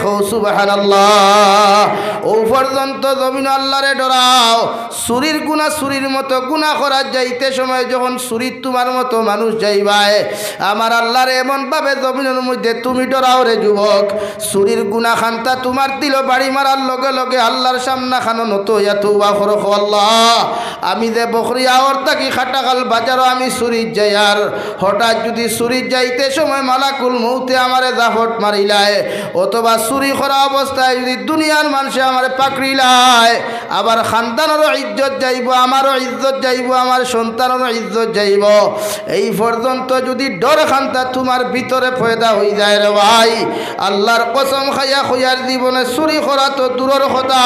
কও সুবহানাল্লাহ। অউ পর্যন্ত জমিনো আল্লাহরে ডরাও। চুরির গুনা চুরির মতো গুনা করার যাইতে সময় যখন চুরির তুমার মতো মানুষ যাইবায়, আমার আল্লাহরে এমনভাবে জমিনর মধ্যে তুমি ডরাও রে যুবক, চুরির গুনা খান্তা তুমার দিলো বাড়ি মারার লগে লগে আল্লাহর সামনা খানো নত অইয়া তওবা করো, কও, "আল্লাহ, আমি যে বকরিয়া হাওর থাকি কাটাখাল বাজারো আমি চুরির যাইয়ার, হঠাৎ যুদি চুরির যাইতে সময় মালাকুল মউতে আমারে জাফট মারিলায়, অথবা চুরি করা অবস্থায় যুদি দুনিয়ার মানষে আমারে পাকড়িলায়, আমার খান্দানরও ইজ্জত যাইবো, আমারও ইজ্জত যাইবো, আমার সন্তানরও ইজ্জত যাইবো।" এই পর্যন্ত যুদি ডর খান্তা তুমার ভিতরে পয়দা অইযায় রে ভাই, আল্লাহর কসম খাইয়া কইয়ার, জীবনে চুরি করা তো দূরর কথা,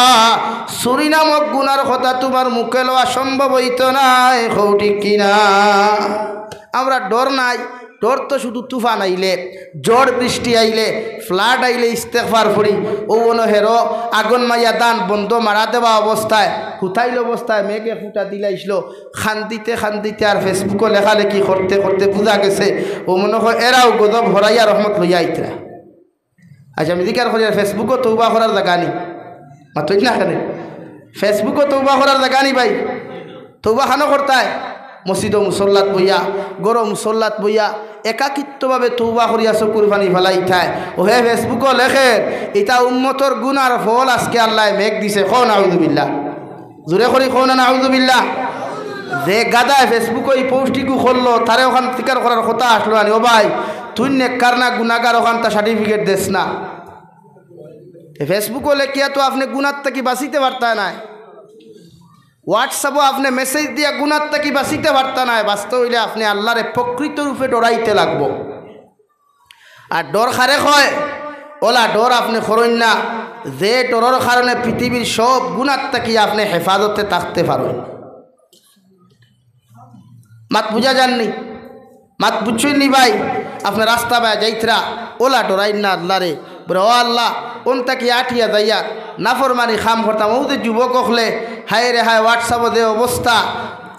চুরি নামক গুনার কথা তুমার মুখে লওয়া সম্ভব অইতো নায়। কও ঠিক কি না? আমরার ডর নাই, ডর তো শুধু তুফান আইলে, ঝড় বৃষ্টি আইলে, flood আইলে ইস্তেগফার পড়ি। অউ অনো হেরো আগন মাইয়া ধান বন্দ মারা দেওয়া অবস্থায়, হুতাইল অবস্থায় মেঘে ফুটা দিলাইছিল, খান্দিতে খান্দিতে আর Facebook-ও লেখালেখি করতে করতে বুঝা গেছে, অউ মনো কয় এরাও গজব হরাইয়া রহমত লইয়া আইতরা। আইচ্ছা, আমি জিকার করিয়ার, Facebook-ও তওবা করার জাগা নি? মাতইন না কেনে? Facebook-ও তওবা করার জাগা নি ভাই? তওবা খানো করতায়? মসজিদো মুসল্লাত বইয়া, ঘরো মুসল্লাত বইয়া, একাকিত্বভাবে তওবা করিয়া চকুর পানি ফালাইতায়। অউ হে Facebook-ও লেখের, ইতা উম্মতর গুনার ফল আজকে আল্লায় মেঘ দিছে। কও নাউজুবিল্লাহ। জোরে করি কও না নাউজুবিল্লাহ। যে গাধায় Facebook-ও ই post ইগু করলো, তারে অখান জিকার করার কথা আছলো না নি? ও ভাই, তুই নেককার না গুনাগার, অখানতা certificate দেস না। তে Facebook-ও লেখিয়া তো আপনে গুনার থাকি বাঁচিতে পারতা নায়, WhatsApp-ও আপনে message দিয়া গুনার থাকি বাঁচিতে পারতা নায়। বাঁচতে অইলে আপনে আল্লারে প্রকৃত রূপে ডরাইতে লাগবো। আর ডর কারে কয়? অলা ডর আপনে করইন না, যে ডরর কারণে পৃথিবীর সব গুনার থাকি আপনে হেফাজতে থাকতে পারইন। মাত বুঝা যার নি? মাত বুঝছইন নি ভাই? আপনে রাস্তা বায় যাইতরা, অলা ডরাইন না আল্লারে। বলে, "ও আল্লাহ, অন থাকি আটিয়া যাইয়া নাফরমানি কাম করতাম।" অউ যে যুবক অকলে, হায় রে হায়, WhatsApp-ও যে অবস্থা,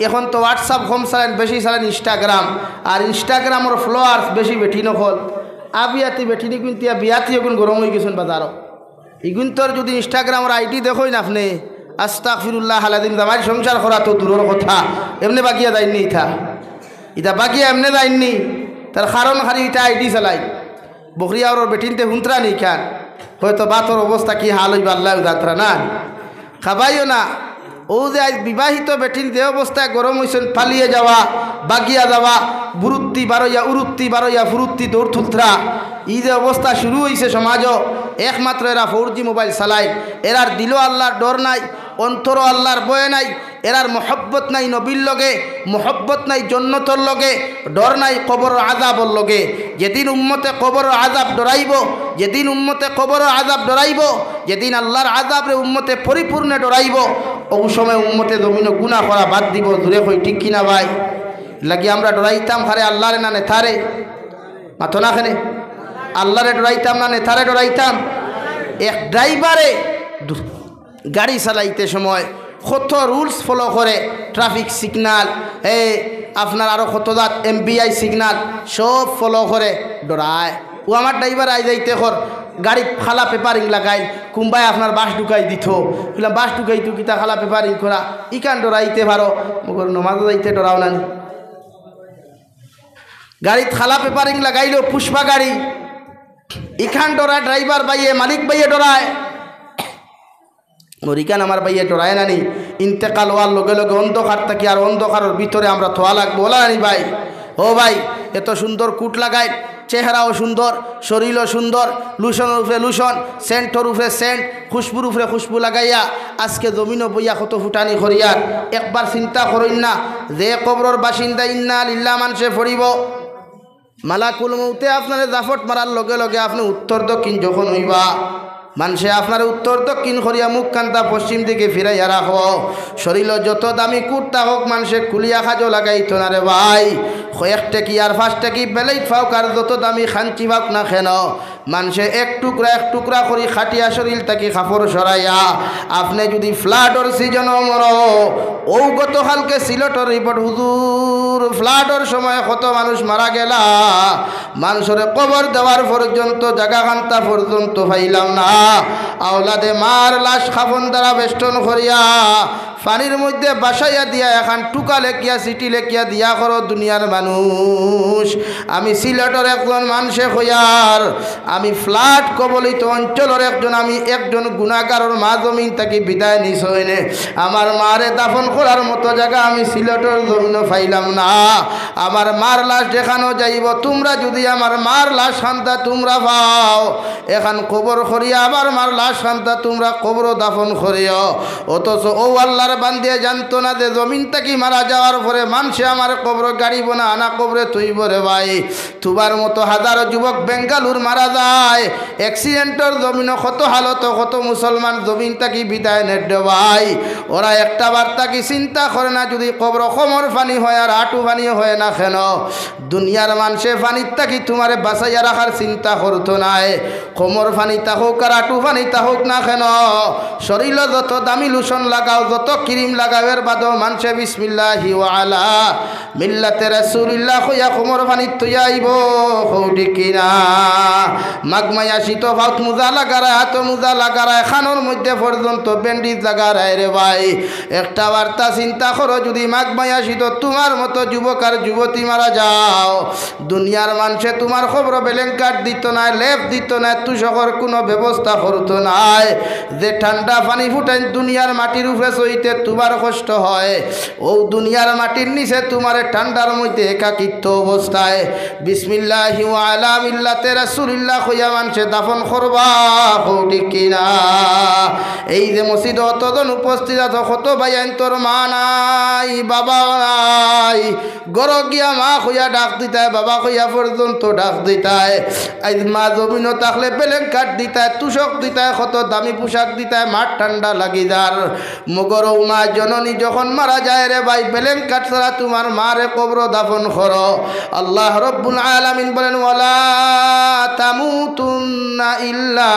এখন তো WhatsApp কম চালাইন, বেশি চালাইন Instagram। আর Instagram-র followers বেশি বেটিন অকল। আবিয়াতি বেটিন ইগুইন্তিয়া বিয়াতি অগুন গরম অইগেছইন বাজারো। ইগুইন্তর যুদি Instagram-র ID দেখইন আপনে, আস্তাগফিরুল্লাহ আলাদিম, জামাইর সংসার করা তো দূরর কথা, এমনে বাগিয়া যাইন নি ইতা? ইতা বাগিয়া এমনে যাইন নি? তার কারণ খালি ইতা ID চালাইন। বকরিয়া হাওরর বেটিন্তে হুনতরা নি ইখান, হয়তো বাতর অবস্থা কি হাল অইবা আল্লায় জানতরা না। খাবাইও না। অউ যে আইজ বিবাহিত বেটিন যে অবস্থায় গরম অইছইন, পালিয়ে যাওয়া, বাগিয়া যাওয়া, বুরুত্তি বারইয়া, উরুত্তি বারইয়া, ফুরুত্তি দৌড় তুলতরা, ই যে অবস্থা শুরু অইছে সমাজো, একমাত্র এরা four G mobile চালায়, এরার দিলো আল্লার ডর নাই, অন্তরো আল্লার ভয় নাই, এরার মহব্বত নাই নবীর লগে, মহব্বত নাই জন্নতর লগে, ডর নাই কবরর আযাবর লগে। যেদিন উম্মতে কবরর আযাব ডরাইবো, যেদিন উম্মতে কবরর আযাব ডরাইবো, যেদিন আল্লার আযাবরে উম্মতে পরিপূর্ণে ডরাইবো, অউ সময় উম্মতে জমিনো গুনা করা বাদ দিবো। জুরে কই, ঠিক কি না ভাই? লাগি আমরা ডরাইতাম কারে, আল্লারে না নেতারে? মাতো না কেনে? আল্লারে ডরাইতাম না নেতারে ডরাইতাম? এক driver-এ দু-, গাড়ি চালাইতে সময় কত rules follow করে, traffic signal, এ, আপনার আরো কত জাত M B I signal, সব follow করে ডরায়। অউ আমার driver আই যাইতে কর, গাড়িত কালা papering লাগাইল, কুনবায় আপনার বাঁশ ঢুকাই দিতো। কইলাম, "বাঁশ ঢুকাইতো কিতা, কালা papering করা, ইখান ডরাইতে পারো, মগর নমাজো যাইতে ডরাও না নি?" গাড়িত কালা papering লাগাইলো, পুষ্পা গাড়ি, ইখান ডরায় driver ভাইয়ে, মালিক ভাইয়ে ডরায়। অর ইখান আমার ভাইয়ে ডরায় না নি? ইন্তেকাল অওয়ার লগে লগে অন্ধকার থাকি আর অন্ধকারর ভিতরে আমরা থওয়া লাগবো, অলা না নি ভাই? ও ভাই, এত সুন্দর coat লাগাইল, চেহারাও সুন্দর, শরীরও সুন্দর, lotion-র উপরে lotion, scent-র উপরে scent, খুশবুর উপরে খুশবু লাগাইয়া আজকে জমিনো বইয়া কত ফুটানি করিয়ার। একবার চিন্তা করইন না, যে কবরর বাসিন্দা ইন্না লিল্লাহ মানষে পড়িবো, মালাকুল মউতে আপনারে জাফট মারার লগে লগে আপনে উত্তর দক্ষিণ যখন অইবা, মানষে আপনারে উত্তর দক্ষিণ করিয়া মুখ কান্তা পশ্চিম দিকে ফিরাইয়া রাখবো। শরীলো যত দামি কুট থাকউক, মানষে খুলিয়া কাজো লাগাইতো না রে ভাই। কয়েক টেকি আর পাঁচ টেকি বেলেইত পাউক আর যত দামি খাঞ্চি পাউক না কেন, মানষে এক টুকরা এক টুকরা করি কাটিয়া শরীল থাকি কাপড় সরাইয়া, আপনে যুদি flood-অর season-ও মরো, অউ গতকালকে সিলেটর report হুজুর, flood-অর সময় কত মানুষ মারা গেলা, মানষরে কবর দেওয়ার পর্যন্ত জাগা কান্তা পর্যন্ত পাইলাম না। আওলাদে মার লাশ কাফন দ্বারা বেষ্টন করিয়া পানির মধ্যে ভাসাইয়া দিয়া একখান টুকা লেখিয়া, চিঠি লেখিয়া দিয়া করো, দুনিয়ার মানুষ, আমি সিলেটর একজন মানষে কইয়ার, আমি flood কবলিত অঞ্চলর একজন, আমি একজন গুনাগারর মা জমিন থাকি বিদায় নিছইন। আমার মারে দাফন করার মতো জাগা আমি সিলেটর জমিনো পাইলাম না। আমার মার লাশ যেখানো যাইবো, তুমরা যুদি আমার মার লাশ কান্তা তুমরা পাও, একখান কবর করিয়া আমার মার লাশ কান্তা তুমরা কবরো দাফন করিও। অথচ অউ আল্লার বান্দিয়ে জানতো না যে জমিন থাকি মারা যাওয়ার পরে মানষে আমার কবরো গাড়িবো না, আনা কবরে থইবো রে ভাই। তুমার মতো হাজারো যুবক বেঙ্গালুর মারা যায়, accident-অর জমিনো কত হালতো কত মুসলমান জমিন থাকি বিদায় নের রে ভাই। ওরা একটা বার্তা কি চিন্তা করে না, যুদি কবরো কমর পানি হয় আর আটু পানি হয় না কেন, দুনিয়ার মানষে পানির থাকি তুমারে বাঁচাইয়া রাখার চিন্তা করতো নায়। কমর পানি থাকউক আর আটু পানি থাকউক না কেন, শরীলো যত দামি lotion লাগাও, যত cream লাগাও, এর বাদেও মানষে বিসমিল্লাহি ওয়া আলা মিল্লাতে রাসূলিল্লাহ কইয়া কমর পানিত থইয়া আইবো, কও ঠিক কি না? মাঘ মাইয়া শীতো পাওত মুজা লাগারায়, আতো মুজা লাগারায়, কানর মধ্যে পর্যন্ত bandage লাগারায় রে ভাই। একটা বার্তা চিন্তা করো, যুদি মাঘ মাইয়া শীতো তুমার মতো যুবক আর যুবতী মারা যাও, দুনিয়ার মানষে তুমার কবরো blanket দিতো নায়, লেপ দিতো নায়, তুষকর কুনু ব্যবস্থা করতো নায়। যে ঠান্ডা পানি ফুটাইন দুনিয়ার মাটির উপরে সইতে তুমার কষ্ট হয়, অউ দুনিয়ার মাটির নিচে তুমারে ঠান্ডার মধ্যে একাকিত্ব অবস্থায় বিসমিল্লাহি ওয়া আলা মিল্লাতে রাসূলিল্লাহ কইয়া মানষে দাফন করবা, কও ঠিক কি না? এই যে মসজিদো অতজন উপস্থিত আছো, কত ভাইয়াইন্তর মা নাই, বাবাও নাই, ঘরো গিয়া মা কইয়া ডাক দিতায়, বাবা কইয়া পর্যন্ত ডাক দিতায়। আইজ মা জমিনো থাকলে blanket দিতায়, তুষক দিতায়, কত দামি পোশাক দিতায়, মার ঠান্ডা লাগি যার। মগর অউ মা জননী যখন মারা যায় রে ভাই, blanket ছাড়া তুমার মারে কবরো দাফন করো। আল্লাহ রব্বুল আলামিন বলেন, "ওয়ালা তামুতুন্না ইল্লা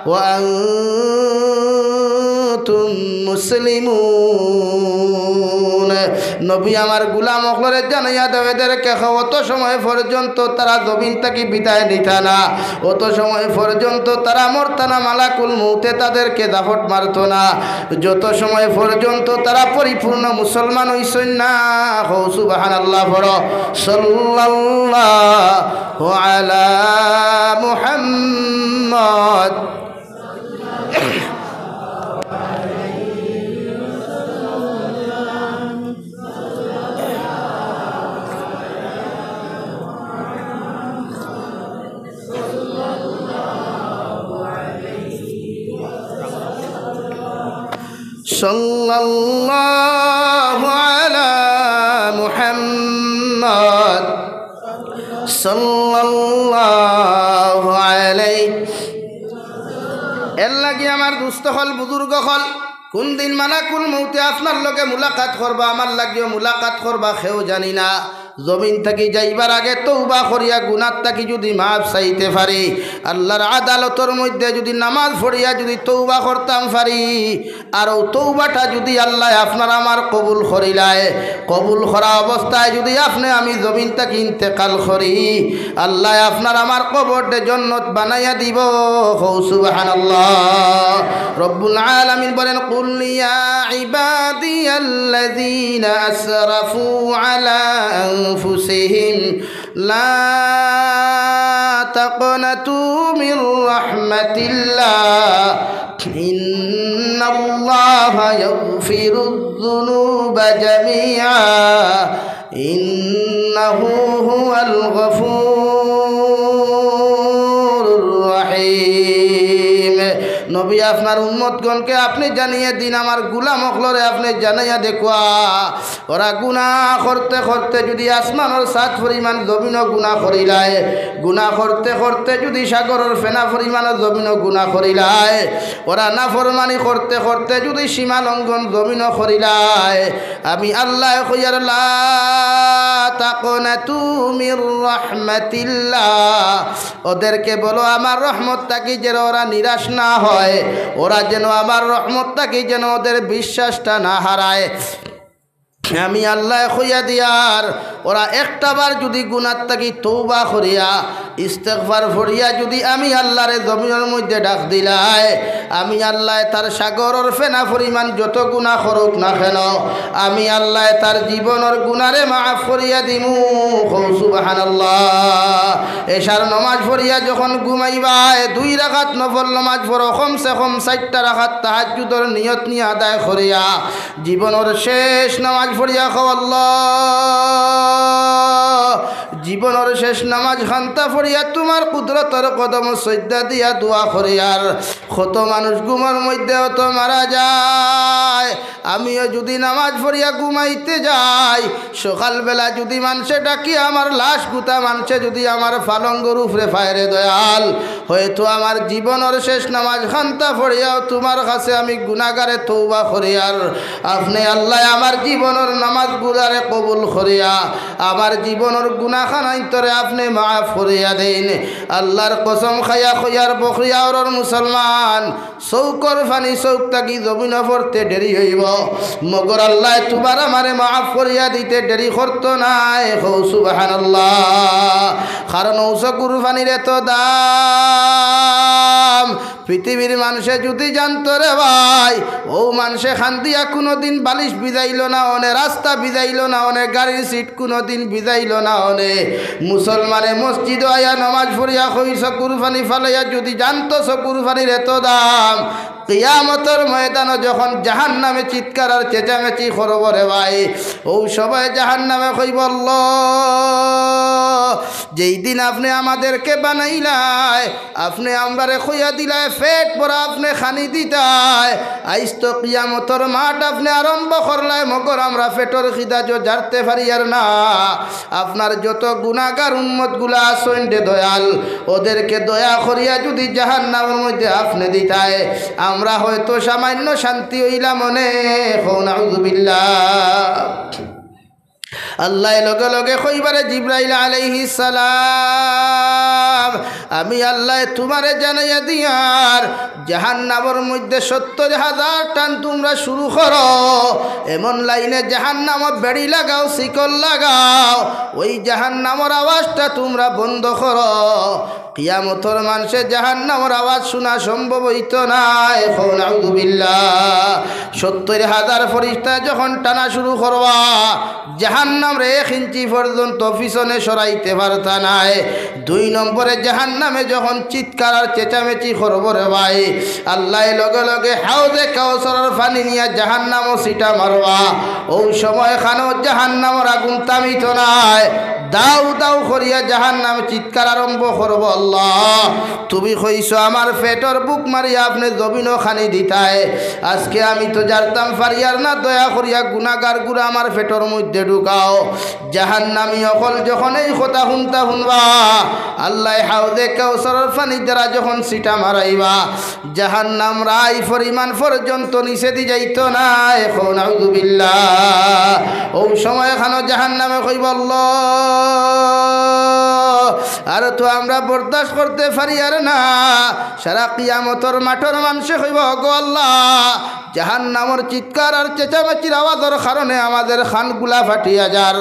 ওয়া আনতুম মুসলিমুন।" নবী আমার গুলাম অকলরে জানাইয়া দেও, এদেরকে কও, অত সময় পর্যন্ত তারা জমিন থাকি বিদায় নিতা না, অত সময় পর্যন্ত তারা মরতা না, মালাকুল মউতে তাদেরকে দাফট মারতো না, যত সময় পর্যন্ত তারা পরিপূর্ণ মুসলমান অইছইন না। কও সুবহানাল্লাহ পড়ো। সাল্লাল্লাহু আলা মুহাম্মদ। সাল্লাল্লাহু আলা মুহাম্মদ। সাল্লাল্লাহু আলাইহি। এর লাগি আমার দুস্ত অকল, বুজুর্গ অকল, কুন দিন মালাকুল মউতে আপনার লগে মুলাকাত করবা, আমার লাগিও মুলাকাত করবা, কেউ জানি না। জমিন থাকি যাইবার আগে তওবা করিয়া গুনাহ থাকি যুদি মাফ চাইতে পারি, আল্লার আদালতর মধ্যে যুদি নামাজ পড়িয়া যুদি তওবা করতাম পারি, আর অউ তওবাটা যুদি আল্লায় আপনার আমার কবুল করিলায়, কবুল করা অবস্থায় যুদি আপনে আমি জমিন থাকি ইন্তেকাল করি, আল্লায় আপনার আমার কবররে জন্নত বানাইয়া দিবো। কও সুবহানাল্লাহ। রব্বুল আলামিন বলেন, "কুল ইয়া ইবাদিয়াল্লাযীনা আসরাফু আলা আনফুসিহিম লা তাকনাতু মির রাহমাতিল্লাহ, ইন্নাল্লাহা ইয়াগফিরুয যুনুবা জামিআ, ইন্নাহু হুয়াল গফুরুর রহিম।" নবী আপনার উম্মতগণকে আপনে জানিয়া দিন, আমার গুলাম অকলরে আপনে জানাইয়া দেখুয়া। ওরা গুনা করতে করতে যুদি আসমানর ছাদ পরিমাণ জমিনো গুনা করিলায়, গুনা করতে করতে যুদি সাগরর ফেনা পরিমাণ জমিনো গুনা করিলায়, ওরা নাফরমানি করতে করতে যুদি সীমা লঙ্ঘন জমিনো করিলায়, আমি আল্লায় কইয়ার, লা তাকনাতু মির রাহমাতিল্লাহ। ওদেরকে বলো আমার রহমত থাকি যেন ওরা নিরাশ না হয়, ওরা যেন আমার রহমত থাকি যেন ওদের বিশ্বাসটা না হারায়। আমি আল্লায় কইয়া দিয়ার, ওরা একটাবার যুদি গুনার থাকি তওবা করিয়া, ইস্তেগফার পড়িয়া যুদি আমি আল্লারে জমিনর মধ্যে ডাক দিলায়, আমি আল্লায় তার সাগরর ফেনা পরিমাণ যত গুনা করুক না কেন, আমি আল্লায় তার জীবনর গুনারে মাফ করিয়া দিমু। কও সুবহানাল্লাহ। এশার নমাজ পড়িয়া যখন ঘুমাইবায়, দুই রাকাত নফল নমাজ পড়ো, কমসে কম চাইরটা রাকাত তাহাজ্জুদর নিয়ত নিয়া আদায় করিয়া, জীবনর শেষ নমাজ পড়িয়া কও, আল্লাহ, জীবনর শেষ নমাজ খান্তা পড়িয়া তুমার কুদরতর কদম সইজদা দিয়া দোয়া করিয়ার। কত মানুষ ঘুমর মধ্যেও তো মারা যায়। আমিও যুদি নমাজ পড়িয়া ঘুমাইতে যাই, সকালবেলা যুদি মানষে ডাকি আমার লাশ গুতা মানষে যুদি আমার ফালঙ্গর উপরে ফায়রে দয়াল, হয়তো আমার জীবনর শেষ নমাজ খান্তা পড়িয়াও তুমার কাছে আমি গুনাগারে তওবা করিয়ার। আপনে আল্লায় আমার জীবনর নমাজ গুলারে কবুল করিয়া আমার জীবনর গুনা খানাইন্তরে আপনে মাফ করিয়া দেইন। আল্লার কসম খাইয়া কইয়ার বখরিয়াওরর মুসলমান, চউখর পানি চউখ থাকি জমিনো পড়তে দেরি অইবো, মগর আল্লায় তুমার আমারে মাফ করিয়া দিতে দেরি করতো নায়। কও সুবহানাল্লাহ। কারণ অউ চকুর পানির এত দাম, পৃথিবীর মানষে যুদি জানতো রে ভাই, অউ মানষে কান্দিয়া কুনুদিন বালিশ ভিজাইলো না অনে, রাস্তা ভিজাইলো না অনে, গাড়ির সিট কুনুদিন ভিজাইলো না অনে। মুসলমানে মসজিদো আইয়া নমাজ পড়িয়া কই চকুর পানি ফালাইয়া যুদি জানতো চকুর পানির এত দাম, কিয়ামতর ময়দানো যখন জাহান্নামে চিৎকার আর চেঁচামেচি করবো রে ভাই, অউ সময় জাহান্নামে কইবো, আল্লাহ, যেই দিন আপনে আমাদেরকে বানাইলায়, আপনে আমরারে খইয়া দিলায়, পেট ভরা আপনে খানি দিতায়। আইজ তো কিয়ামতর মাঠ আপনে আরম্ভ করলায়, মগর আমরা পেটর খিদা জো জারতে পারিয়ার না। আপনার যত গুনাগার উম্মতগুলা আছইন রে দয়াল, ওদেরকে দয়া করিয়া যুদি জাহান্নামর মধ্যে আপনে দিতায়, আমরা হয়তো সামান্য শান্তি অইলাম অনে। কও নাউজুবিল্লাহ। আল্লায় লগে লগে কইবা রে জিব্রাইল আলাইহিস সালাম, আমি আল্লায় তুমারে জানাইয়া দিয়ার, জাহান্নামর মধ্যে সত্তইর হাজার টান তুমরা শুরু করো, এমন লাইনে জাহান্নামো বেড়ি লাগাও, শিকল লাগাও, ওই জাহান্নামর আওয়াজটা তুমরা বন্ধ করো। কিয়ামতর মানষে জাহান্নামর আওয়াজ শুনা সম্ভব অইতো নায়। কও নাউজুবিল্লাহ। সত্তইর হাজার ফিরিস্তা যখন টানা শুরু করবা, জাহান্নামরে এক ইঞ্চি পর্যন্ত পিছনে সরাইতে পারতা নায়। দুই নম্বরে জাহান্নামে যখন চিৎকার আর চেঁচামেচি করবো রে ভাই, আল্লায় লগে লগে হাউজে কাউসারর পানি নিয়া জাহান্নামো ছিটা মারবা। অউ সময় খানো জাহান্নামর আগুন থামিতো নায়, দাউ দাউ করিয়া জাহান্নামে চিৎকার আরম্ভ করবো, আল্লাহ, তুমি কইছো আমার পেটর ভুক মারিয়া আপনে জমিনো খানি দিতায়, আজকে আমি তো জারতাম পারিয়ার না, দয়া করিয়া গুনাগারগুরে আমার পেটর মধ্যে ঢুকাও। জাহান্নামী অকল যখন এই কথা হুনতা হুনবা, আল্লায় হাউজে কাউসারর পানি দ্বারা যখন ছিটা মারাইবা, জাহান্নাম রাই পরিমাণ পর্যন্ত নিচেদি যাইতো নায়। কও নাউজুবিল্লাহ। অউ সময় খানো জাহান্নামে কইবো, আল্লাহ, আর তো আমরা বরদাস্ত করতে পারিয়ার না। সারা কিয়ামতর মাঠর মানষে কইবো, ওগো আল্লাহ, জাহান্নামর চিৎকার আর চেঁচামেচির আওয়াজর কারণে আমাদের কানগুলা ফাটিয়া যার,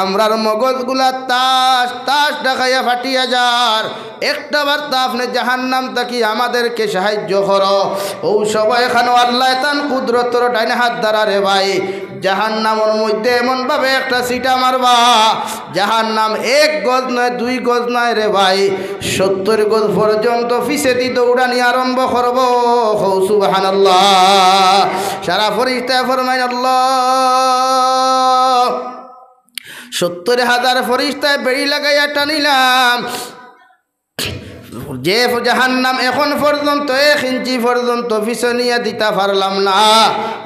আমরার মগজগুলা তাস তাস ডাকাইয়া ফাটিয়া যার। একটা বার্তা আপনে জাহান্নাম থাকি আমাদেরকে সাহায্য করো। অউ সময় খানো আল্লায় তান কুদরতর ডাইন হাত দ্বারা রে ভাই, জাহান্নামর মধ্যে এমন ভাবে একটা ছিটা মারবা, জাহান্নাম এক গজ নায়, দুই গজ নায় রে ভাই, সত্তইর গজ পর্যন্ত পিছেদি দৌড়ানি আরম্ভ করবো। কও সুবহানাল্লাহ। সারা ফিরিস্তায় ফরমাইন, আল্লাহ, সত্তইর হাজার ফিরিস্তায় বেড়ি লাগাইয়া টানিলাম, যে জাহান্নাম এখন পর্যন্ত এক ইঞ্চি পর্যন্ত পিছাইয়া দিতা পারলাম না,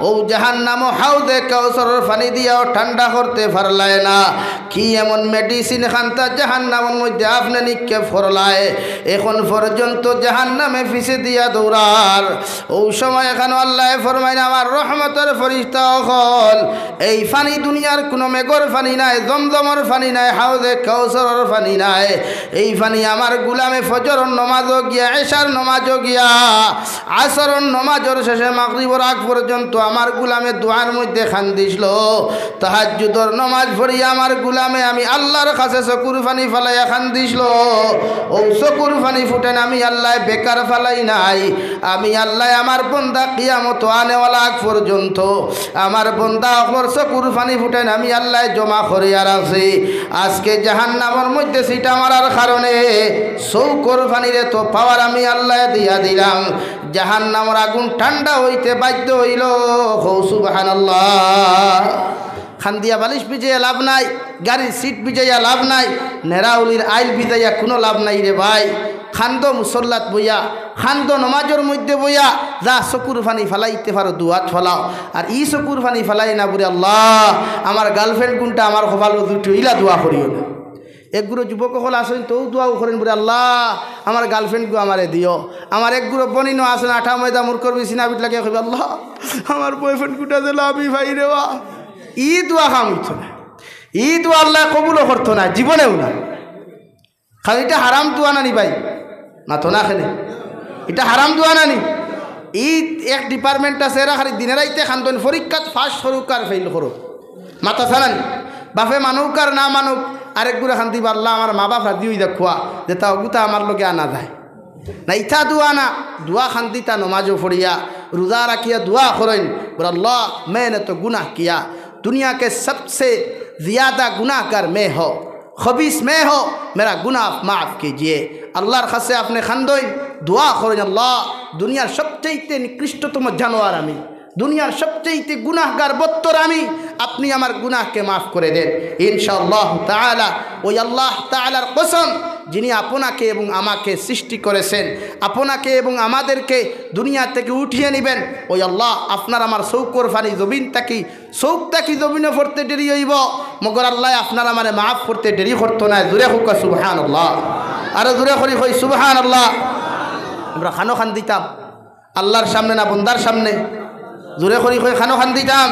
অউ জাহান্নামও হাউজে কাউসারর পানি দিয়াও ঠান্ডা করতে পারলায় না। কি এমন মেডিসিন খান্তা জাহান্নামর মধ্যে আপনে নিক্ষেপ করলায়, এখন পর্যন্ত জাহান্নামে পিছে দিয়া দৌড়ার? অউ সময় এখানো আল্লায় ফরমাইন, আমার রহমতর ফিরিস্তা অকল, এই পানি দুনিয়ার কুনু মেঘর পানি নায়, জমজমর পানি নায়, হাউজে কাউসারর পানি নায়। এই পানি আমার গুলামে ফজরর নমাজও গিয়া, এশার নমাজও গিয়া, আসরর নমাজর শেষে মাগরিবর আগ পর্যন্ত আমার গুলামে দোয়ার মধ্যে কান্দিছিল। তাহাজ্জুদর নমাজ পড়িয়া আমার গুলামে আমি আল্লার কাছে চকুর পানি ফালাইয়া কান্দিছিল। অউ চকুর পানি ফুটাইন আমি আল্লায় বেকার ফালাই নাই। আমি আল্লায় আমার বন্দা কিয়ামত আনেওয়ালা আগ পর্যন্ত আমার বন্দা অকলর চকুর পানি ফুটাইন আমি আল্লায় জমা করিয়া রাখছি। আজকে জাহান্নামর মধ্যে ছিটা মারার কারণে চকুর পানির এত পাওয়ার আমি আল্লায় দিয়া দিলাম। জাহান্নামর আগুন ঠান্ডা অইতে বাধ্য অইল। কও সুবহানাল্লাহ। কান্দিয়া বালিশ ভিজাইয়া লাভ নাই, গাড়ির সিট ভিজাইয়া লাভ নাই, নেড়াউলির আইল ভিজাইয়া কুনু লাভ নাই রে ভাই। কান্দো মুসল্লাত বইয়া, কান্দো নমাজর মধ্যে বইয়া, যা চকুর পানি ফালাইতে পারো দোয়াত ফালাও। আর ই চকুর পানি ফালাইয়া না বুলে, আল্লাহ, আমার গার্লফ্রেন্ড গুনটা আমার কপালো জুটিও, ইলা দোয়া করিও না। একগুলো যুবক অকল আছইন, তেউ দোয়াও করইন বুলে, আল্লাহ, আমার গার্লফ্রেন্ড গু আমারে দিও। আমার একগুলো বইনও আছইন, আটা ময়দা মুরকর বিছিনা বিট লাগিয়া কইবা, আল্লাহ, আমার বয়ফ্রেন্ড গুটা দিলা আমি ভাই রেবা। ই দোয়া কাম অইতো না, ই দোয়া আল্লায় কবুলও করতো না, জীবনেও না। কারণ ইটা হারাম দোয়া নানি ভাই, মাতো না কেনে? ইটা হারাম দোয়া নানি? ই এক ডিপার্টমেন্ট আছে, এরা খালি দিনে রাইতে কান্দইন, পরীক্ষাত পাস করুক আর ফেইল করুক, মাতো ছাড়া নি? বাপে মানুক আর না মানুক, আরেকগুরে কান্দিবা, আল্লাহ, আমার মা বাপ রাজি অই যাউক্কা, যেতা অগুতা আমার লগে আনা যায় না। ইতা দোয়া না, দোয়া কান্দিতা নমাজও পড়িয়া, রোজা রাখিয়া দোয়া করইন, বুলে, আল্লাহ, मैंने तो गुनाह किया, दुनिया के सबसे ज्यादा गुनाहगार मैं हूँ, খবিস মে হো, মেরা গুনাহ মাফ কিজিয়ে। আল্লাহর কাছে আপনে কান্দইন, দোয়া করইন, আল্লাহ, দুনিয়ার সবচাইতে নিকৃষ্টতম জানোয়ার আমি, দুনিয়ার সবচাইতে গুনাহগার বত্তর আমি, আপনি আমার গুনাহকে মাফ করে দেন। ইনশাআল্লাহ তাআলা, ওই আল্লাহ তাআলার কসম, যিনি আপনাকে এবং আমাকে সৃষ্টি করেছেন, আপনাকে এবং আমাদেরকে দুনিয়া থেকে উঠিয়ে নিবেন, ওই আল্লাহ আপনার আমার চউখর পানি জমিন থাকি চউখ থাকি জমিনো পড়তে দেরি অইবো, মগর আল্লায় আপনার আমারে মাফ করতে দেরি করতো নায়। জুরে কউক্কা সুবহানাল্লাহ। আরো জুরে করি কই সুবহানাল্লাহ। আমরা কানো কান্দিতাম? আল্লাহর সামনে না বন্দার সামনে? জুরে করি কই কানো কান্দিতাম?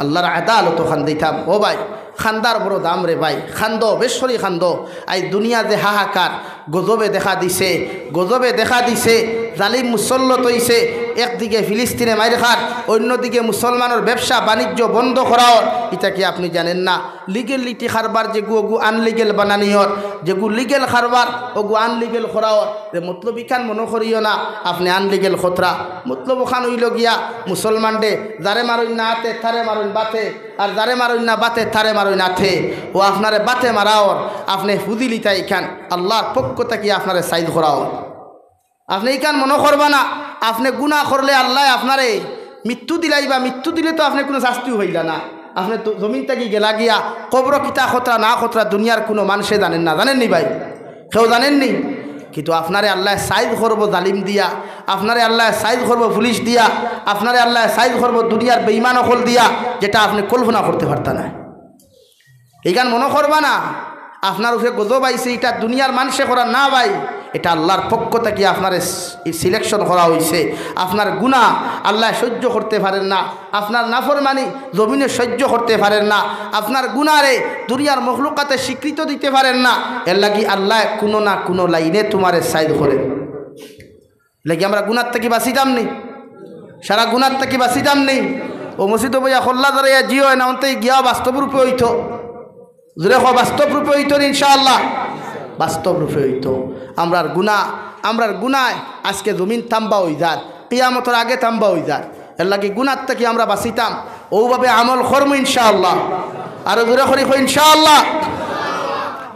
আল্লাহর আদালতো কান্দিতাম। ও ভাই, কান্দার বড় দাম রে ভাই, কান্দো, বেশ করি কান্দো। আইজ দুনিয়া যে হাহাকার, গজবে দেখা দিছে, গজবে দেখা দিছে, জালিম মুসল্লত অইছে। একদিকে ফিলিস্তিনে মাইর খার, অইন্যদিকে মুসলমানর ব্যবসা বাণিজ্য বন্ধ করা অর। ইতা কি আপনে জানেন না? লিগ্যালিটি কারবার যেগু, অগু আনলিগ্যাল বানানি অর, যেগু লিগ্যাল কারবার, অগু আনলিগ্যাল করা অর। তে মতলব ইখান মনো করিও না আপনে আনলিগ্যাল করতরা। মতলব অখান অইলো গিয়া মুসলমানরে যারে মারইন না আতে, তারে মারইন বাতে, আর যারে মারইন না বাতে, তারে মারইন আতে। অউ আপনারে বাতে মারা অর, আপনে ফুজিলিতা ইখান আল্লাহর পক্ষ থাকি আপনারে সাইজ করা অর। আপনে ইখান মনো করবা না, আপনে গুনা করলে আল্লায় আপনারে মৃত্যু দিলাইবা, মৃত্যু দিলে তো আপনে কুনু শাস্তিও পাইলা না। আপনে তো জমিন থাকি গেলা গিয়া, কবরো কিতা করতরা না করতরা দুনিয়ার কুনু মানষে জানেন না, জানেন নি ভাই? কেউ জানেন নি? কিন্তু আপনারে আল্লায় সাইজ করবো জালিম দিয়া, আপনারে আল্লায় সাইজ করবো পুলিশ দিয়া, আপনারে আল্লায় সাইজ করবো দুনিয়ার বেইমান অকল দিয়া, যেটা আপনে কল্পনা করতে পারতা না। ইখান মনো করবা না, আপনার উপরে গজব আইছে, ইটা দুনিয়ার মানষে করার না ভাই, ইটা আল্লাহর পক্ষ থাকি আপনারে স-, selection করা অইছে। আপনার গুনা আল্লায় সইজ্য করতে পারের না, আপনার নাফরমানি জমিনে সইজ্য করতে পারের না, আপনার গুনারে দুনিয়ার মখলুকাতে স্বীকৃত দিতে পারের না। এরলাগি আল্লায় কুনু না কুনু লাইনে তুমারে সাইজ করের। এরলাগি আমরা গুনার থাকি বাঁচিতাম নি? সারা গুনার থাকি বাঁচিতাম নি? অউ মসজিদো বইয়া কল্লা দাঁড়াইয়া জি অয় না, অন্তে গিয়া বাস্তব রূপে অইতো। জুরে কও, বাস্তব রূপে অইতো নি ইনশাআল্লাহ? বাস্তব রূপে অইতো। আমরার গুনা, আমরার গুনায় আজকে জমিন তাম্বা অইযার, কিয়ামতর আগে তাম্বা অইযার। এরলাগি গুনার থাকি আমরা বাঁচিতাম, অউভাবে আমল করমু ইনশাআল্লাহ। আরো জুরে করি কই ইনশাআল্লাহ।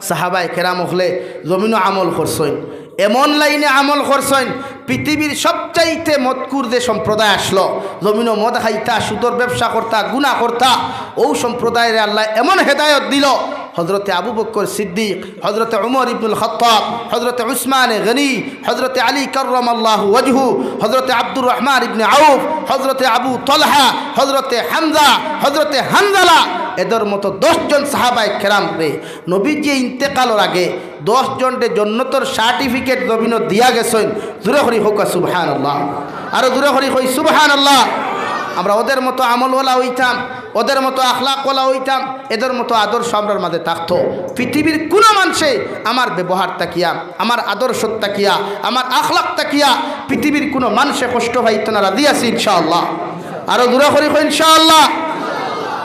সাহাবায়ে কেরাম অকলে জমিনো আমল করছইন, এমন লাইনে আমল করছইন, পৃথিবীর সবচাইতে মদখুর যে সম্প্রদায় আছলো, জমিনো মদ খাইতা, সুদর ব্যবসা করতা, গুনা করতা, অউ সম্প্রদায়রে আল্লায় এমন হেদায়ত দিলো, হজরতে আবু বকর সিদ্দিক, হজরতে উমর ইবনুল খাত্তাব, হজরতে উসমানে গনি, হজরতে আলী কাররামাল্লাহু ওয়াজহু, হজরতে আব্দুর রহমান ইবনে আউফ, হজরতে আবু তলহা, হজরতে হামজা, হজরতে হানজালা, এদের মতো দশ জন সাহাবায়ে কেরামরে নবীজি ইন্তেকালর আগে দশ জনরে জন্নতর সার্টিফিকেট জমিনো দিয়া গেছইন। জুরে করি কউক্কা সুবহানাল্লাহ। আরো জুরে করি কই সুবহানাল্লাহ। আমরা ওদের মতো আমলওয়ালা অইতাম, ওদের মতো আখলাকওয়ালা অইতাম, এদের মতো আদর্শ আমরার মাঝে থাকতো, পৃথিবীর কুনু মানষে আমার ব্যবহার থাকিয়া, আমার আদর্শ থাকিয়া, আমার আখলাক থাকিয়া পৃথিবীর কুনু মানষে কষ্ট পাইতো না। রাজি আছি ইনশাআল্লাহ। আরো জুরে করি কই ইনশাআল্লাহ।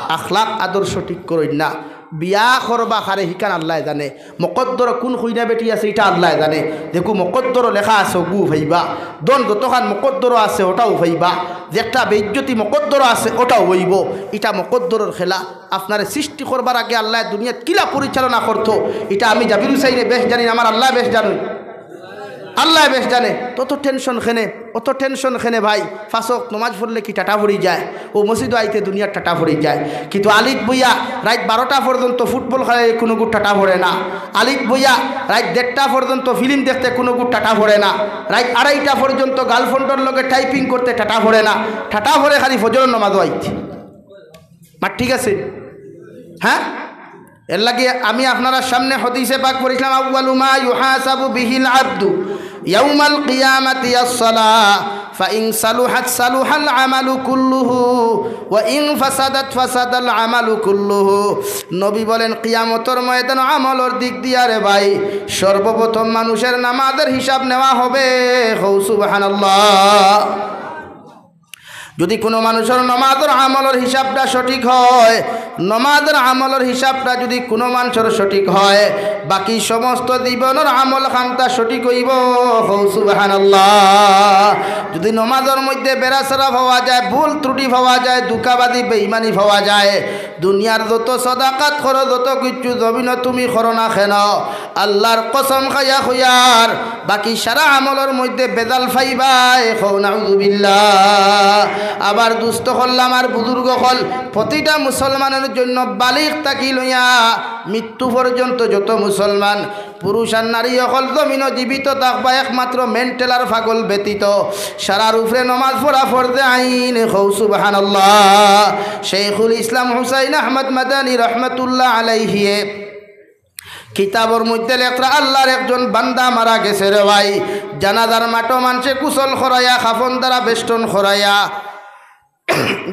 আখলাক আদর্শ ঠিক করইন না। বিয়া করবা কারে, হিখান আল্লায় জানে। মকদ্দরো কুন কইনা বেটি আছে, ইটা আল্লায় জানে। দেখো, মকদ্দরো লেখা আছে, অগু পাইবা। ধন যতখান মকদ্দরো আছে, ওটাও পাইবা। যে একটা বেইজ্জতি মকদ্দরো আছে, ওটাও অইবো। ইটা মকদ্দরর খেলা। আপনারে সৃষ্টি করবার আগে আল্লায় দুনিয়াত কিলা পরিচালনা করতো, ইটা আমি জাবির হুসাইনে বেশ জানি না, আমার আল্লায় বেশ জানইন। আল্লায় বেশ জানে। তত টেনশন কেনে, অত টেনশন কেনে ভাই? পাঁচ ওয়াক্ত নমাজ পড়লে কি টাটা পড়ি যায়? ও মসজিদো আইতে দুনিয়ার টাটা পড়ি যায়। কিন্তু আলিত বইয়া রাইত বারোটা পর্যন্ত ফুটবল খেলায় কুনুগুর টাটা পড়ে না। আলিত বইয়া রাইত দেড়টা পর্যন্ত ফিল্ম দেখতে কুনুগুর টাটা পড়ে না। রাইত আড়াইটা পর্যন্ত গার্লফ্রেন্ডর লগে টাইপিং করতে টাটা পড়ে না। টাটা পড়ে খালি ফজরর নমাজো আইতে। মাত ঠিক আছে? হ্যাঁ? এর লাগি আমি আপনারার সামনে হাদিসে পাক পড়ছিলাম, "আউয়ালু মা ইউহাসাবু বিহিল আবদু ইয়াউমাল কিয়ামাতি আসসালাহ, ফাইন সালুহাত সালুহাল আমালু কুল্লুহু, ওয়া ইন ফাসাদাত ফাসাদাল আমালু কুল্লুহু।" নবী বলেন, কিয়ামতর ময়দান আমলর দিক দিয়া রে ভাই, সর্বপ্রথম মানুষের নামাজের হিসাব নেওয়া হবে। কও সুবহানাল্লাহ। যদি কুনু মানুষর নমাজর আমলর হিসাবটা সঠিক হয়, নমাজর আমলর হিসাবটা যদি কুনু মানুষর সঠিক হয়, বাকি সমস্ত জীবনর আমল খান্তা সঠিক অইবো। কও সুবহানাল্লাহ। যদি নমাজর মধ্যে বেড়াছেড়া পাওয়া যায়, ভুল ত্রুটি পাওয়া যায়, ধুকাবাজি বেইমানি পাওয়া যায়, দুনিয়ার যত সদাকাত করো, যত কিচ্ছু জমিনো তুমি করো না কেন, আল্লার কসম খাইয়া কইয়ার, বাকি সারা আমলর মধ্যে বেজাল পাইবায়। কও নাউজুবিল্লাহ। আবার দুস্ত অকল, আমার বুজুর্গ অকল, প্রতিটা মুসলমানের জন্য বালিগ থাকি লইয়া মৃত্যু পর্যন্ত যত মুসলমান পুরুষ আর নারী অকল জমিনো জীবিত থাকবা, একমাত্র মেন্টাল আর পাগল ব্যতীত, সারার উপরে নমাজ পড়া ফরজে আইন। কও সুবহানাল্লাহ। শেখুল ইসলাম হুসাইন আহমদ মাদানী রহমতুল্লাহ আলাইহিয়ে কিতাবর মধ্যে লেখরা, আল্লার একজন বান্দা মারা গেছে রে ভাই, জানাজার মাঠো মানষে গোসল করাইয়া, কাফন দ্বারা বেষ্টন করাইয়া,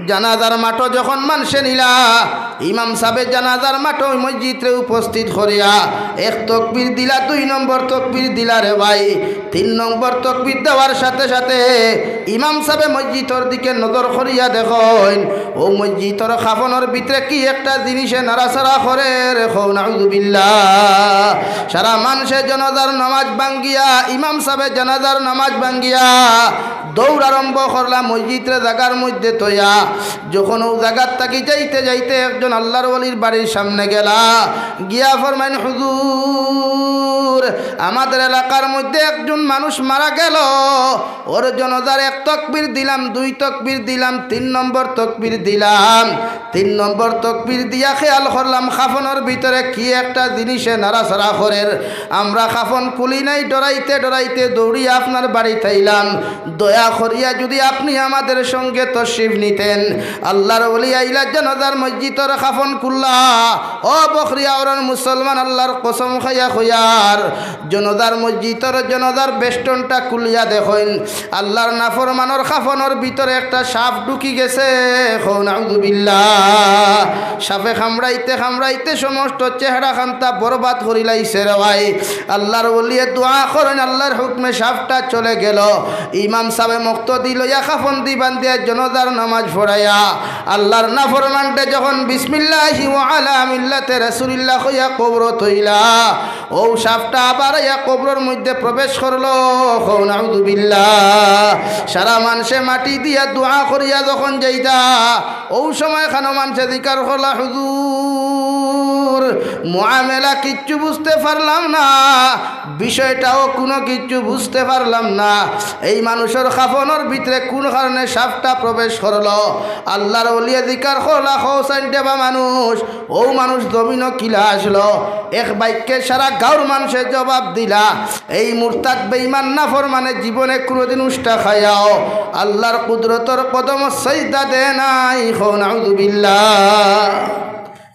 জানাজার মাঠো যখন মানষে নিলা, ইমাম সাবে জানাজার মাঠো মসজিদরে উপস্থিত করিয়া এক তকবীর দিলা, দুই নম্বর তকবীর দিলা রে ভাই, তিন নম্বর তকবীর দেওয়ার সাথে সাথে ইমাম সাবে মসজিদর দিকে নজর করিয়া দেখইন, ও মসজিদর কাফনর ভিতরে কি একটা জিনিসে নাড়াচাড়া করের। কও নাউজুবিল্লাহ। সারা মানষে জানাজার নামাজ ভাঙ্গিয়া, ইমাম সাবে জানাজার নামাজ ভাঙ্গিয়া দৌড় আরম্ভ করলা মসজিদরে জাগার মধ্যে থইয়া। যখন অউ জাগার থাকি যাইতে যাইতে একজন আল্লার ওলির বাড়ির সামনে গেলা, গিয়া ফরমাইন, "হুজুর, আমাদের এলাকার মধ্যে একজন মানুষ মারা গেল, ওর জানাজার এক তকবীর দিলাম, দুই তকবীর দিলাম, তিন নম্বর তকবীর দিলাম।" তিন নম্বর তকবীর দিয়া খেয়াল করলাম, কাফনর ভিতরে কি একটা জিনিসে নাড়াচাড়া করের। আমরা কাফন খুলি নাই, ডরাইতে ডরাইতে দৌড়িয়া আপনার বাড়িত আইলাম। দয়া করিয়া যদি আপনি আমাদের সঙ্গে তশরিফ নিতেন। আল্লার ওলি আইলা জানাজার মসজিদর কাফন খুললা। ও বখরিয়া ওরার মুসলমান, আল্লার কসম খাইয়া কইয়ার, জানাজার মসজিদর জানাজার বেষ্টনটা খুলিয়া দেখইন, আল্লার নাফরমানর কাফনর ভিতরে একটা সাপ ঢুকি গেছে। কও নাউজুবিল্লাহ। সাপে কামড়াইতে কামড়াইতে সমস্ত চেহারা খান্তা বরবাদ করিলাইছে রে ভাই। আল্লার ওলিয়ে দোয়া করইন, আল্লার হুকুমে সাপটা চলে গেল। ইমাম সাবে মুক্তাদি লইয়া কাফন দি বান্ধিয়া জানাজার নামাজ পড়াইয়া আল্লার নাফরমানরে যখন বিসমিল্লাহি ওয়া আলা মিল্লাতে রাসূলিল্লাহ কইয়া কবরো থইলা, অউ সাপটা আবার আইয়া কবরর মধ্যে প্রবেশ করলো। কও নাউজুবিল্লাহ। সারা মানষে মাটি দিয়া দোয়া করিয়া যখন যাইতা, অউ সময় খানো মানষে জিকার করলা, "হুজুর, মুআমেলা কিচ্ছু বুঝতে পারলাম না, বিষয়টাও কুনু কিচ্ছু বুঝতে পারলাম না। এই মানুষর কাফনর ভিতরে কুন কারণে সাপটা প্রবেশ করলো? আল্লার ওলিয়ে জিকার করলা, কও চাইন রে বা মানুষ, অউ মানুষ জমিনো কিলা আসলো? এক বাক্যে সারা গাঁওর মানষে জবাব দিলা, এই মুরতাদ বেঈমান নাফরমানে জীবনে কুনুদিন উষ্টা খাইয়াও আল্লার কুদরতর কদমো সাইজদা দেয় নাই। কও নাউজুবিল্লাহ।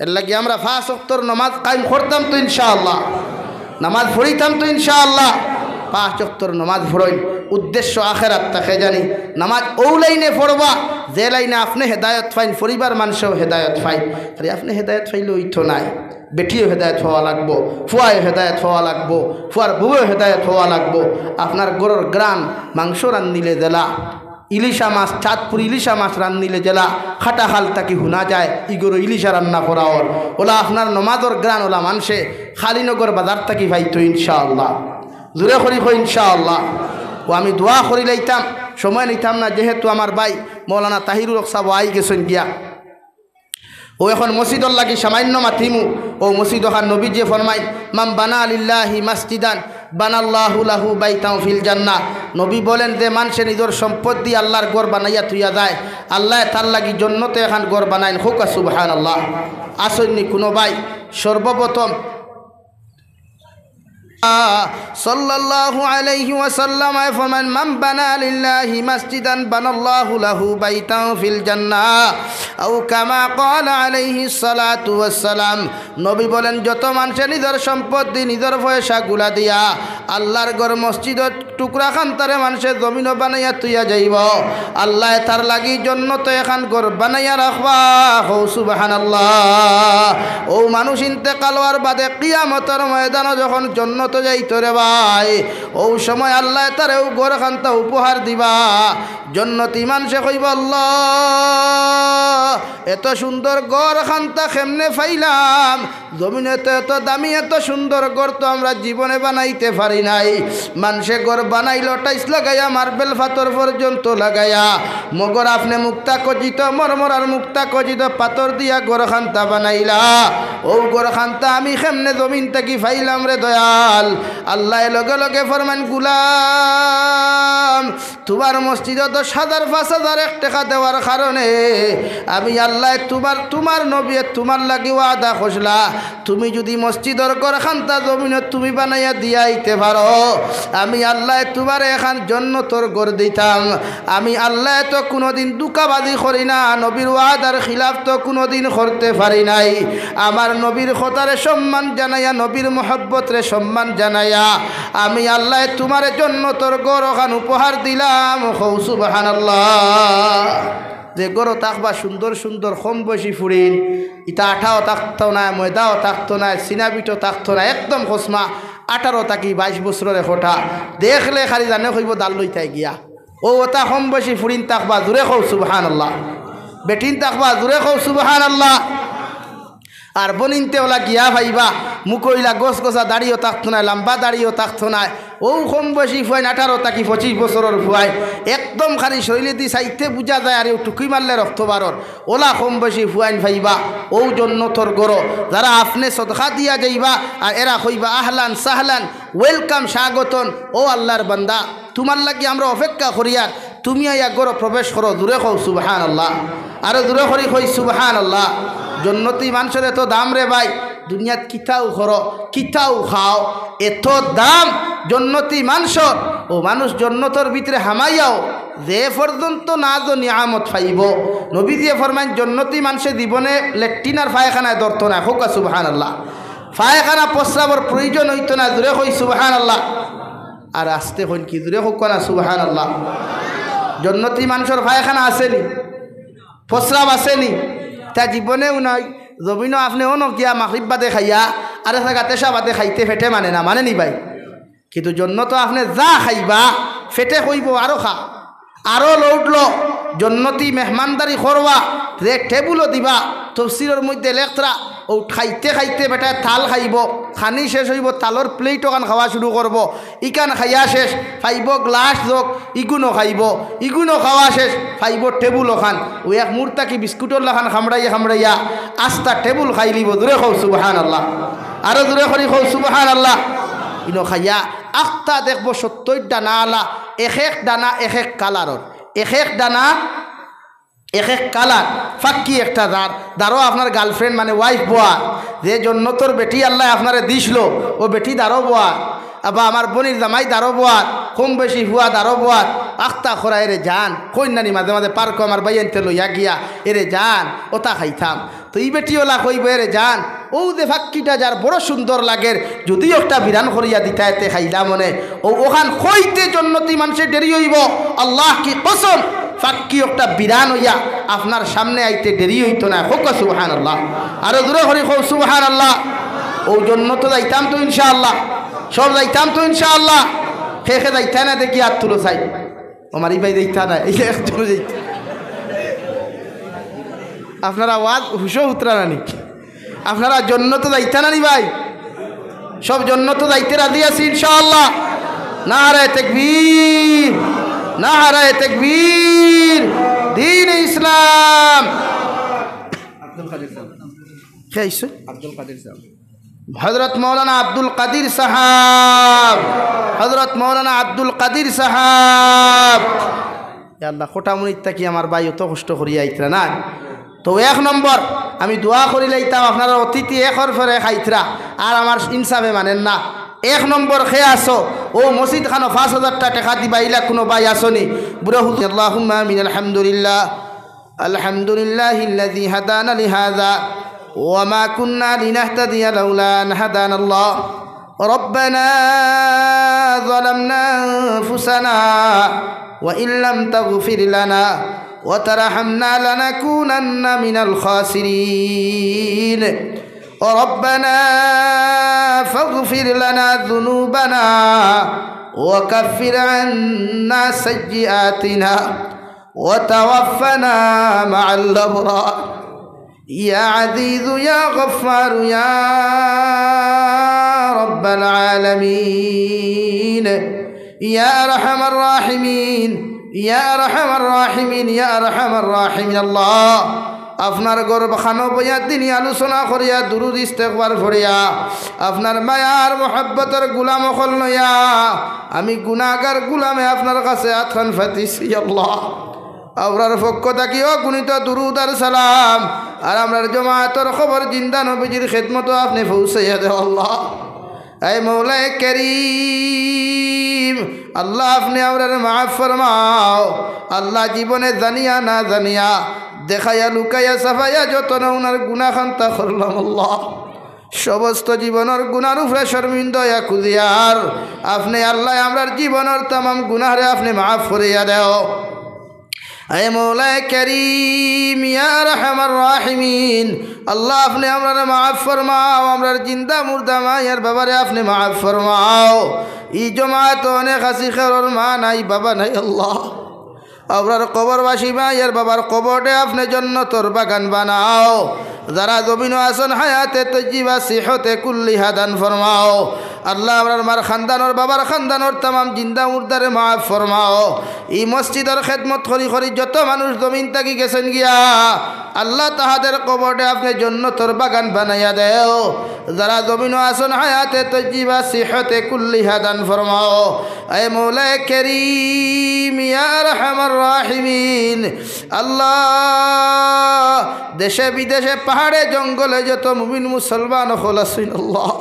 এরলাগি আমরা পাঁচ ওয়াক্তর নমাজ কায়েম করতাম তো ইনশাআল্লাহ, নমাজ পড়িতাম তো ইনশাআল্লাহ। পাঁচ ওয়াক্তর নমাজ পড়ইন, উদ্দেশ্য আখেরাত থাকে জানি। নমাজ অউ লাইনে পড়বা, যে লাইনে আপনে হেদায়ত পাইন, পরিবার মানষেও হেদায়ত পাইন। খালি আপনে হেদায়ত পাইলে অইতো নায়, বেটিও হেদায়ত পাওয়া লাগবো, ফুয়ায়ও হেদায়ত পাওয়া লাগবো, ফুয়ার বউয়েও হেদায়ত পাওয়া লাগবো। আপনার ঘরর ঘ্রাণ, মাংস রান্ধিলে যেলা, ইলিশা মাছ, চাঁদপুর ইলিশা মাছ রান্ধিলে যেলা কাটাখাল থাকি হুনা যায়, ই ঘরো ইলিশা রান্না করা অর, অলা আপনার নমাজর ঘ্রাণ অলা মানষে কালীনগর বাজার থাকি পাইতো ইনশাআল্লাহ। জুরে করি কও ইনশাআল্লাহ। অউ আমি দোয়া করিলাইতাম, সময় নিতাম না, যেহেতু আমার ভাই মৌলানা তাহিরুল হক সাব আই গেছইন গিয়া। অউ এখন মসজিদর লাগি সামান্য মাতিমু। অউ মসজিদ অখান নবীজিয়ে ফরমাইন, "মান বানা লিল্লাহি মাসজিদান বানাল্লাহু লাহু বাইতান ফিল জান্নাহ।" নবী বলেন, যে মানষে নিজর সম্পদ দি আল্লার ঘর বানাইয়া থুইয়া যায়, আল্লায় তার লাগি জন্নতো এখান ঘর বানাইন। কউক্কা সুবহানাল্লাহ। আছইন নি কুনু ভাই সর্বপ্রথম সাল্লাল্লাহু আলাইহি ওয়াসাল্লাম আয় ফরমাইন, "মান বানা লিল্লাহি মাসজিদান বানাল্লাহু লাহু বাইতান ফিল জান্নাহ।" আও কামা ক্বালা আলাইহিস সালাতু ওয়াস সালাম। নবী বলেন, যত মানষে নিজর সম্পদ দি, নিজর পয়সাগুলা দিয়া আল্লার ঘর মসজিদর টুকরা খান্তারে মানষে জমিনো বানাইয়া থুইয়া যাইবো, আল্লায় তার লাগি জন্নতো এখান ঘর বানাইয়া রাখবা। কও সুবহানাল্লাহ। অউ মানুষ ইন্তেকাল অওয়ার বাদে কিয়ামতর ময়দানো যখন জন্নতো যাইতো রে ভাই, অউ সময় আল্লায় তারে অউ ঘর খান্তা উপহার দিবা। জন্নতি মানষে কইবো, "আল্লাহ, এত সুন্দর ঘর খান্তা কেমনে পাইলাম? জমিনো তো এত দামি, এত সুন্দর ঘর তো আমরা জীবনে বানাইতে পারি নাই। মানষে ঘর বানাইলো টাইলস লাগাইয়া, মার্বেল পাথর পর্যন্ত লাগাইয়া, মগর আপনে মুক্তা খচিত, মরমরার মুক্তা খচিত পাথর দিয়া ঘর খান্তা বানাইলা। অউ ঘর খান্তা আমি কেমনে জমিন থাকি পাইলাম রে দয়াল?" আল্লায় লগে লগে ফরমাইন, "গুলাম, তুমার মসজিদো দশ হাজার, পাঁচ হাজার এক টেকা দেওয়ার কারণে আমি আল্লায় তুমার, তুমার নবীয়ে তুমার লাগি ওয়াদা করছলা, তুমি যুদি মসজিদর ঘর খান্তা জমিনো তুমি বানাইয়া দিয়া আইতে পারো, আমি আল্লায় তুমারে এখান জন্নতর ঘর দিতাম।" আমি আল্লায় তো কুনুদিন ধুকাবাজি করি না, নবীর ওয়াদার খিলাফ তো কুনুদিন করতে পারি নাই। আমার নবীর কথারে সম্মান জানাইয়া, নবীর মহব্বতরে সম্মান জানাইয়া আমি আল্লায় তুমারে জন্নতর ঘর অখান উপহার দিলাম। কও সুবহানাল্লাহ। যে ঘরো থাকবা সুন্দর সুন্দর কম বয়সী ফুড়িন, ইতা আঠাও থাকতো নায়, ময়দাও থাকতো নায়, সিনাবিটো থাকতো নায়, একদম খসমা, আঠারো থাকি বাইশ বছরর একটা। দেখলে খালি জানে কইবো দাল লইতায় গিয়া। অউ অতা কম বয়সী ফুড়িন থাকবা, জুরে কও সুবহানাল্লাহ। বেটিন থাকবা, জুরে কও সুবহানাল্লাহ। আর বইনিন্তে অলা গিয়া পাইবা, মুখো ইলা গছগছা দাড়িও থাকতো নায়, লাম্বা দাড়িও থাকতো নায়। অউ কম বয়সী ফুয়াইন, আঠারো থাকি পঁচিশ বছরর ফুয়াইন, একদম খালি শরীলেদি চাইতে বুঝা যায়, আর অউ টুকি মারলে রক্ত বারর। অলা কম বয়সী ফুয়াইন পাইবা, অউ জন্নতর ঘরো। যারা আপনে সদকা দিয়া যাইবা, আর এরা কইবা, "আহলান সাহলান, welcome, স্বাগতম।" অউ আল্লার বান্দা, তুমার লাগি আমরা অপেক্ষা করিয়ার, তুমি আইয়া ঘরো প্রবেশ করো, জুরে কও সুবহানাল্লাহ। আরো জুরে করি কই সুবহানাল্লাহ। জন্নতি মানষর এত দাম রে ভাই, দুনিয়াত কিতাও করো, কিতাও খাও, এত দাম জন্নতি মানষর। অউ মানুষ জন্নতর ভিতরে হামাইয়াও যে পর্যন্ত নাজ ও নিয়ামত পাইবো, নবীজিয়ে ফরমাইন, জন্নতি মানষে জীবনে লেট্রিন আর পায়খানায় ধরতো নায়। কউক্কা সুবহানাল্লাহ। পায়খানা প্রস্রাবর প্রয়োজন অইতো নায়, জুরে কই সুবহানাল্লাহ। আর আস্তে কইন কি, জুরে কউক্কা না সুবহানাল্লাহ। জন্নতি মানষর পায়খানা আছে নি? প্রস্রাব আছে নি? তা জীবনেও নাই। জমিনো আপনে অনো গিয়া মাগরিব বাদে খাইয়া, আর এ জাগাত এশা বাদে খাইতে পেটে মানে না, মানে নি ভাই? কিন্তু জন্নতো আপনে যা খাইবা, পেটে কইবো, "আরো খা, আরো load লো।" জন্নতি মেহমানদারি করবা, যে টেবুলো দিবা, তফসিরর মধ্যে লেখরা, অউ খাইতে খাইতে বেটায় থাল খাইবো, খানি শেষ অইবো, তালর plate অখান খাওয়া শুরু করবো। ইখান খাইয়া শেষ, পাইবো গ্লাস জগ, ইগুনও খাইবো, ইগুনও খাওয়া শেষ, পাইবো টেবুল অখান। অউ এক মুঠ থাকি বিস্কুটর লাখান খামড়াইয়া খামড়াইয়া আস্তা টেবুল খাইলিবো। জুরে কও সুবহানাল্লাহ। আরো জুরে করি কও সুবহানাল্লাহ। ইনো খাইয়া আখতা দেখবো সত্তইর ডানা আলা, এক এক ডানা এক এক কালারর, এক এক ডানা এক এক কালার। ফাক্কি একটা দার, দারো আপনার girlfriend মানে wife বওয়ার, যে জন্নতর বেটি আল্লায় আপনারে দিছলো, অউ বেটি দারো বওয়ার, আবা আমার বইনর জামাই দারো বওয়ার, কম বেশি ফুয়া দারো বওয়ার, আখতা খরা এরে জান, কইন্নানি মাঝে মাঝে পার্কো আমার ভাইয়াইন্তে লইয়া গিয়া, এরে জান, অতা খাইতাম। তো ই বেটি অলা কইবো, এরে জান, অউ যে ফাক্কিটা যার বড় সুন্দর লাগের, যুদি একটা বিরান করিয়া দিতায় তে খাইলাম অনে। অউ অখান কইতে জন্নতি মানষে দেরি অইবো। আল্লাহ কি কসম, ফাক্কি একটা বিরান অইয়া আপনার সামনে আইতে দেরি অইতো নায়। কউক্কা সুবহানাল্লাহ। আরো জুরে করি কও সুবহানাল্লাহ। অউ জন্নতো যাইতাম তো ইনশাআল্লাহ, সব যাইতাম তো ইনশাআল্লাহ। কে কে যাইতা না দেখি আত তুলো চাই। ও মারি ভাই যাইতা না, এই একজন যাইতা। আপনারা ওয়াজ হুশো হুতরা নানি? আপনারা জন্নতো যাইতা নানি ভাই? সব জন্নতো যাইতে রাজি আছি ইনশাআল্লাহ। নারায়ে তাকবীর, নারায়ে তাকবীর, দ্বীনে ইসলাম। আব্দুল কাদির সাব। কে আইছে? আব্দুল কাদির সাব। হযরত মাওলানা আব্দুল কাদির সাহাব, হযরত মাওলানা আব্দুল কাদির সাহাব। ইয়া আল্লাহ, কোটামুনিত থাকি আমার ভাই অত কষ্ট করিয়া আইতরা না। তো এক নম্বর, আমি দোয়া করিলাইতাম, আপনারা অতিথি একর পরে এক আইতরা, আর আমার ইনসাফে মানের না। এক নম্বর কে আছো, অউ মসজিদ খানো পাঁচ হাজারটা টেকা দিবা, ইলা কুনু ভাই আছো নি? বুড়া হুজুর, আল্লাহুম্মা আমিন, আলহামদুলিল্লাহ। الحمد لله الذي هدانا لهذا وما كنا لنهتدي لولا أن هدانا الله. ربنا ظلمنا أنفسنا وإن لم تغفر لنا وترحمنا لنكونن من الخاسرين. ربنا فاغفر لنا ذنوبنا وكفر عنا سيئاتنا وتوفنا مع الأبرار. يا عزيز يا غفار يا رب العالمين، يا أرحم الراحمين، يا أرحم الراحمين، يا أرحم الراحمين. আল্লাহ, আপনার ঘর খানো বইয়া দিনি আলোচনা করিয়া, দুরুদ ইস্তেগফার পড়িয়া, আপনার মায়ার মহব্বতর গুলাম অকল লইয়া, আমি গুনাগার গুলামে আপনার কাছে আতখান ফাতিছি আল্লাহ। আমরার পক্ষ থাকি অগণিত দুরুদ আর সালাম, আর আমরার জমাতর কবর জিন্দা নবীজির খেদমতো আপনে পৌঁছাইয়া দেও আল্লাহ। এ মৌলায়ে করিম, আল্লাহ আপনে আমরারে মাফ ফরমাও। আল্লাহ জীবনে জানিয়া না জানিয়া, দেখাইয়া লুকাইয়া ছাপাইয়া যত নমুনার গুনাহ খান্তা করলাম আল্লাহ। সমস্ত জীবনর গুনার উপরে শর্মিন্দা অইয়া খুজিয়ার, আপনে আল্লাহ আমরার জীবনর তামাম গুনাহরে আপনে মাফ করিয়া দেও। এ মৌলায়ে করিম, ইয়া আরহামার রাহিমিন, আল্লাহ আপনে আমরারে মাফ ফরমাও, আমরার জিন্দা মুর্দা মায়ার বাবারে আপনে মাফ ফরমাও। ই জমাতো অনেক আছি, কেউর মা নাই, বাবা নাই, আল্লাহ। আমরার কবরবাসী মায়ার বাবার কবররে আপনে জন্নতর বাগান বানাও। যারা জমিনো আছইন হায়াতে তৈয়িবা সিহতে কুল্লিহা দান ফরমাও। আল্লাহ আমরার মার খানদানর বাবার খানদানর তামাম জিন্দা মুর্দারে মাফ ফরমাও। ই মসজিদর খেদমত করি করি যত মানুষ জমিন থাকি গেছইন গিয়া, আল্লাহ তাহাদের কবররে আপনে জন্নতর বাগান বানাইয়া দেও। যারা জমিনো আছইন হায়াতে তৈয়িবা সিহতে কুল্লিহা দান ফরমাও। এ মৌলায়ে করিম, ইয়া আরহামার রাহিমিন, আল্লাহ, দেশে বিদেশে পাহাড়ে জঙ্গলে যত মুমিন মুসলমান অকল আছইন আল্লাহ,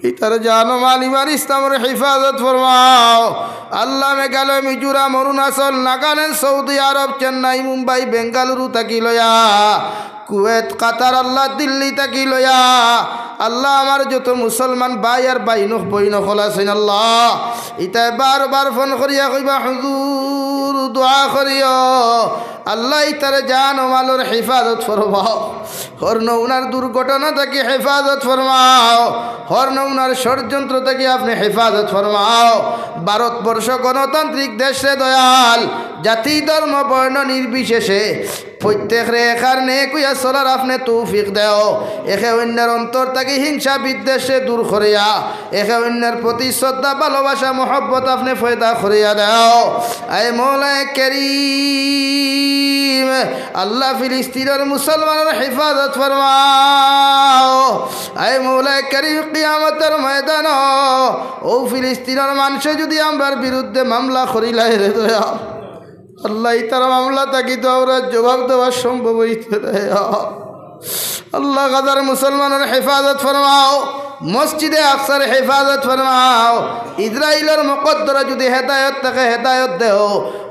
ইতার জান ও মাল ইমান ইসলামর হেফাজত ফরমাও। আল্লাহ মেঘালয়, মিজোরাম, অরুণাচল, নাগাল্যান্ড, সৌদি আরব, চেন্নাই, মুম্বাই, বেঙ্গালুরু থাকি লইয়া, কুয়েত, কাতার, আল্লাহ দিল্লি থাকি লইয়া, আল্লাহ আমার যত মুসলমান ভাই আর বাইন অক-, বইন অকল আছইন আল্লাহ, ইতায় বারবার ফোন করিয়া কইবা, "হুজুর, দোয়া করিও।" আল্লাহ ইতারে জান ও মালর হেফাজত ফরমাও। হর নমুনার দুর্ঘটনা থাকি হেফাজত ফরমাও। হর নমুনার ষড়যন্ত্র থাকি আপনে হেফাজত ফরমাও। ভারতবর্ষ গণতান্ত্রিক দেশরে দয়াল, জাতি, ধর্ম, বর্ণ নির্বিশেষে প্রত্যেকরে একার নেক অইয়া চলার আপনে তৌফিক দেও। একে অইন্যর অন্তর থাকি হিংসা বিদ্বেষরে দূর করিয়া, একে অইন্যর প্রতি শ্রদ্ধা, ভালোবাসা, মহব্বত আপনে পয়দা করিয়া দেও। আয় মৌলায় করিম, আল্লাহ, ফিলিস্তিনর মুসলমানর হেফাজত ফরমাও। আয় মৌলায় করিম, কিয়ামতর ময়দানো অউ ফিলিস্তিনর মানষে যুদি আমরার বিরুদ্ধে মামলা করিলায় রে দয়াল, আল্লাহ, ইতার মামলা থাকি তো আমরার জবাব দেওয়া সম্ভব অইতো নায়। আল্লাহ, গাজার মুসলমানর হেফাজত ফরমাও, মসজিদে আকসার হেফাজত ফরমাও। ইসরাইলর মুকদ্দরে যুদি হেদায়ত থাকে, হেদায়ত দেও।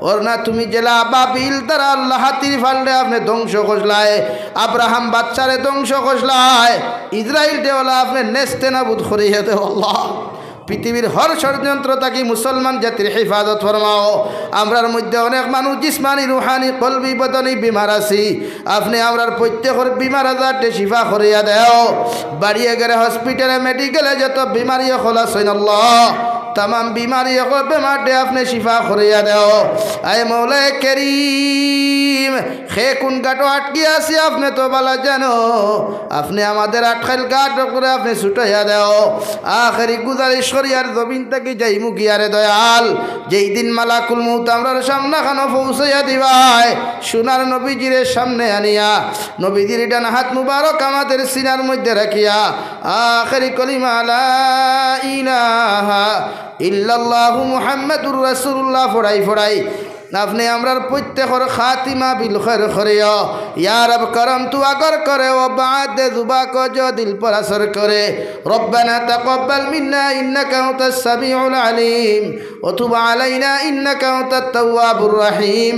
অর না তুমি যেলা আবাবিল দ্বারা আল্লাহ হাতির ফালরে আপনে ধ্বংস করলায়, আব্রাহাম বাদশারে ধ্বংস করলায়, ইসরাইলরে ওলা আপনে নেস্তে নাবুদ করিয়া দেও আল্লাহ। পৃথিবীর হর ষড়যন্ত্র থাকি মুসলমান জাতির হেফাজত ফরমাও। আমরার মধ্যে অনেক মানুষ জিসমানি, রুহানি, কলবি, বদনি বিমার আছি। আপনে আমরার প্রত্যেকর বিমার আজাররে শিফা করিয়া দেও। বাড়িয়ে গেলে হসপিটালে, মেডিকেলে যত বিমারি অকল আছইন আল্লাহ, তামাম বিমারি অকল, বেমাররে আপনে শিফা করিয়া দেও। আয় মৌলায় করিম, কে কুন ঘাটো আটকি আছি, আপনে তো ভালা জানো। আপনে আমাদের আটকাইল ঘাট অকলরে আপনে ছুটাইয়া দেও। আখেরি গুজারিশ করি আর জমিন থাকি যাইমু গিয়ারে দয়াল, যেই দিন মালাকুল মউত আমরার সামনাখানো পৌঁছাইয়া দিবায়, সোনার নবীজিরে সামনে আনিয়া, নবীজির ডান হাত মুবারক আমাদের সিনার মধ্যে রাখিয়া, আখেরি কলিমা লা ইলাহা ইল্লাল্লাহু মুহাম্মাদুর রাসূলুল্লাহ ফড়াই ফড়াই আপনে আমরার প্রত্যেকর খাতিমা বিল খৈর করিও। ইয়া রব, করম তু আগর করে, ও বাদ দে জুবা কো জো দিল পর আসর করে। ربنا تقبل منا إنك أنت السميع العليم وتب علينا إنك أنت التواب الرحيم.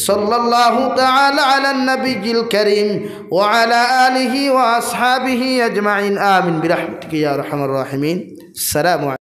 صلى الله تعالى على النبي الكريم وعلى آله وأصحابه أجمعين. آمين برحمتك يا أرحم الراحمين. السلام عليكم.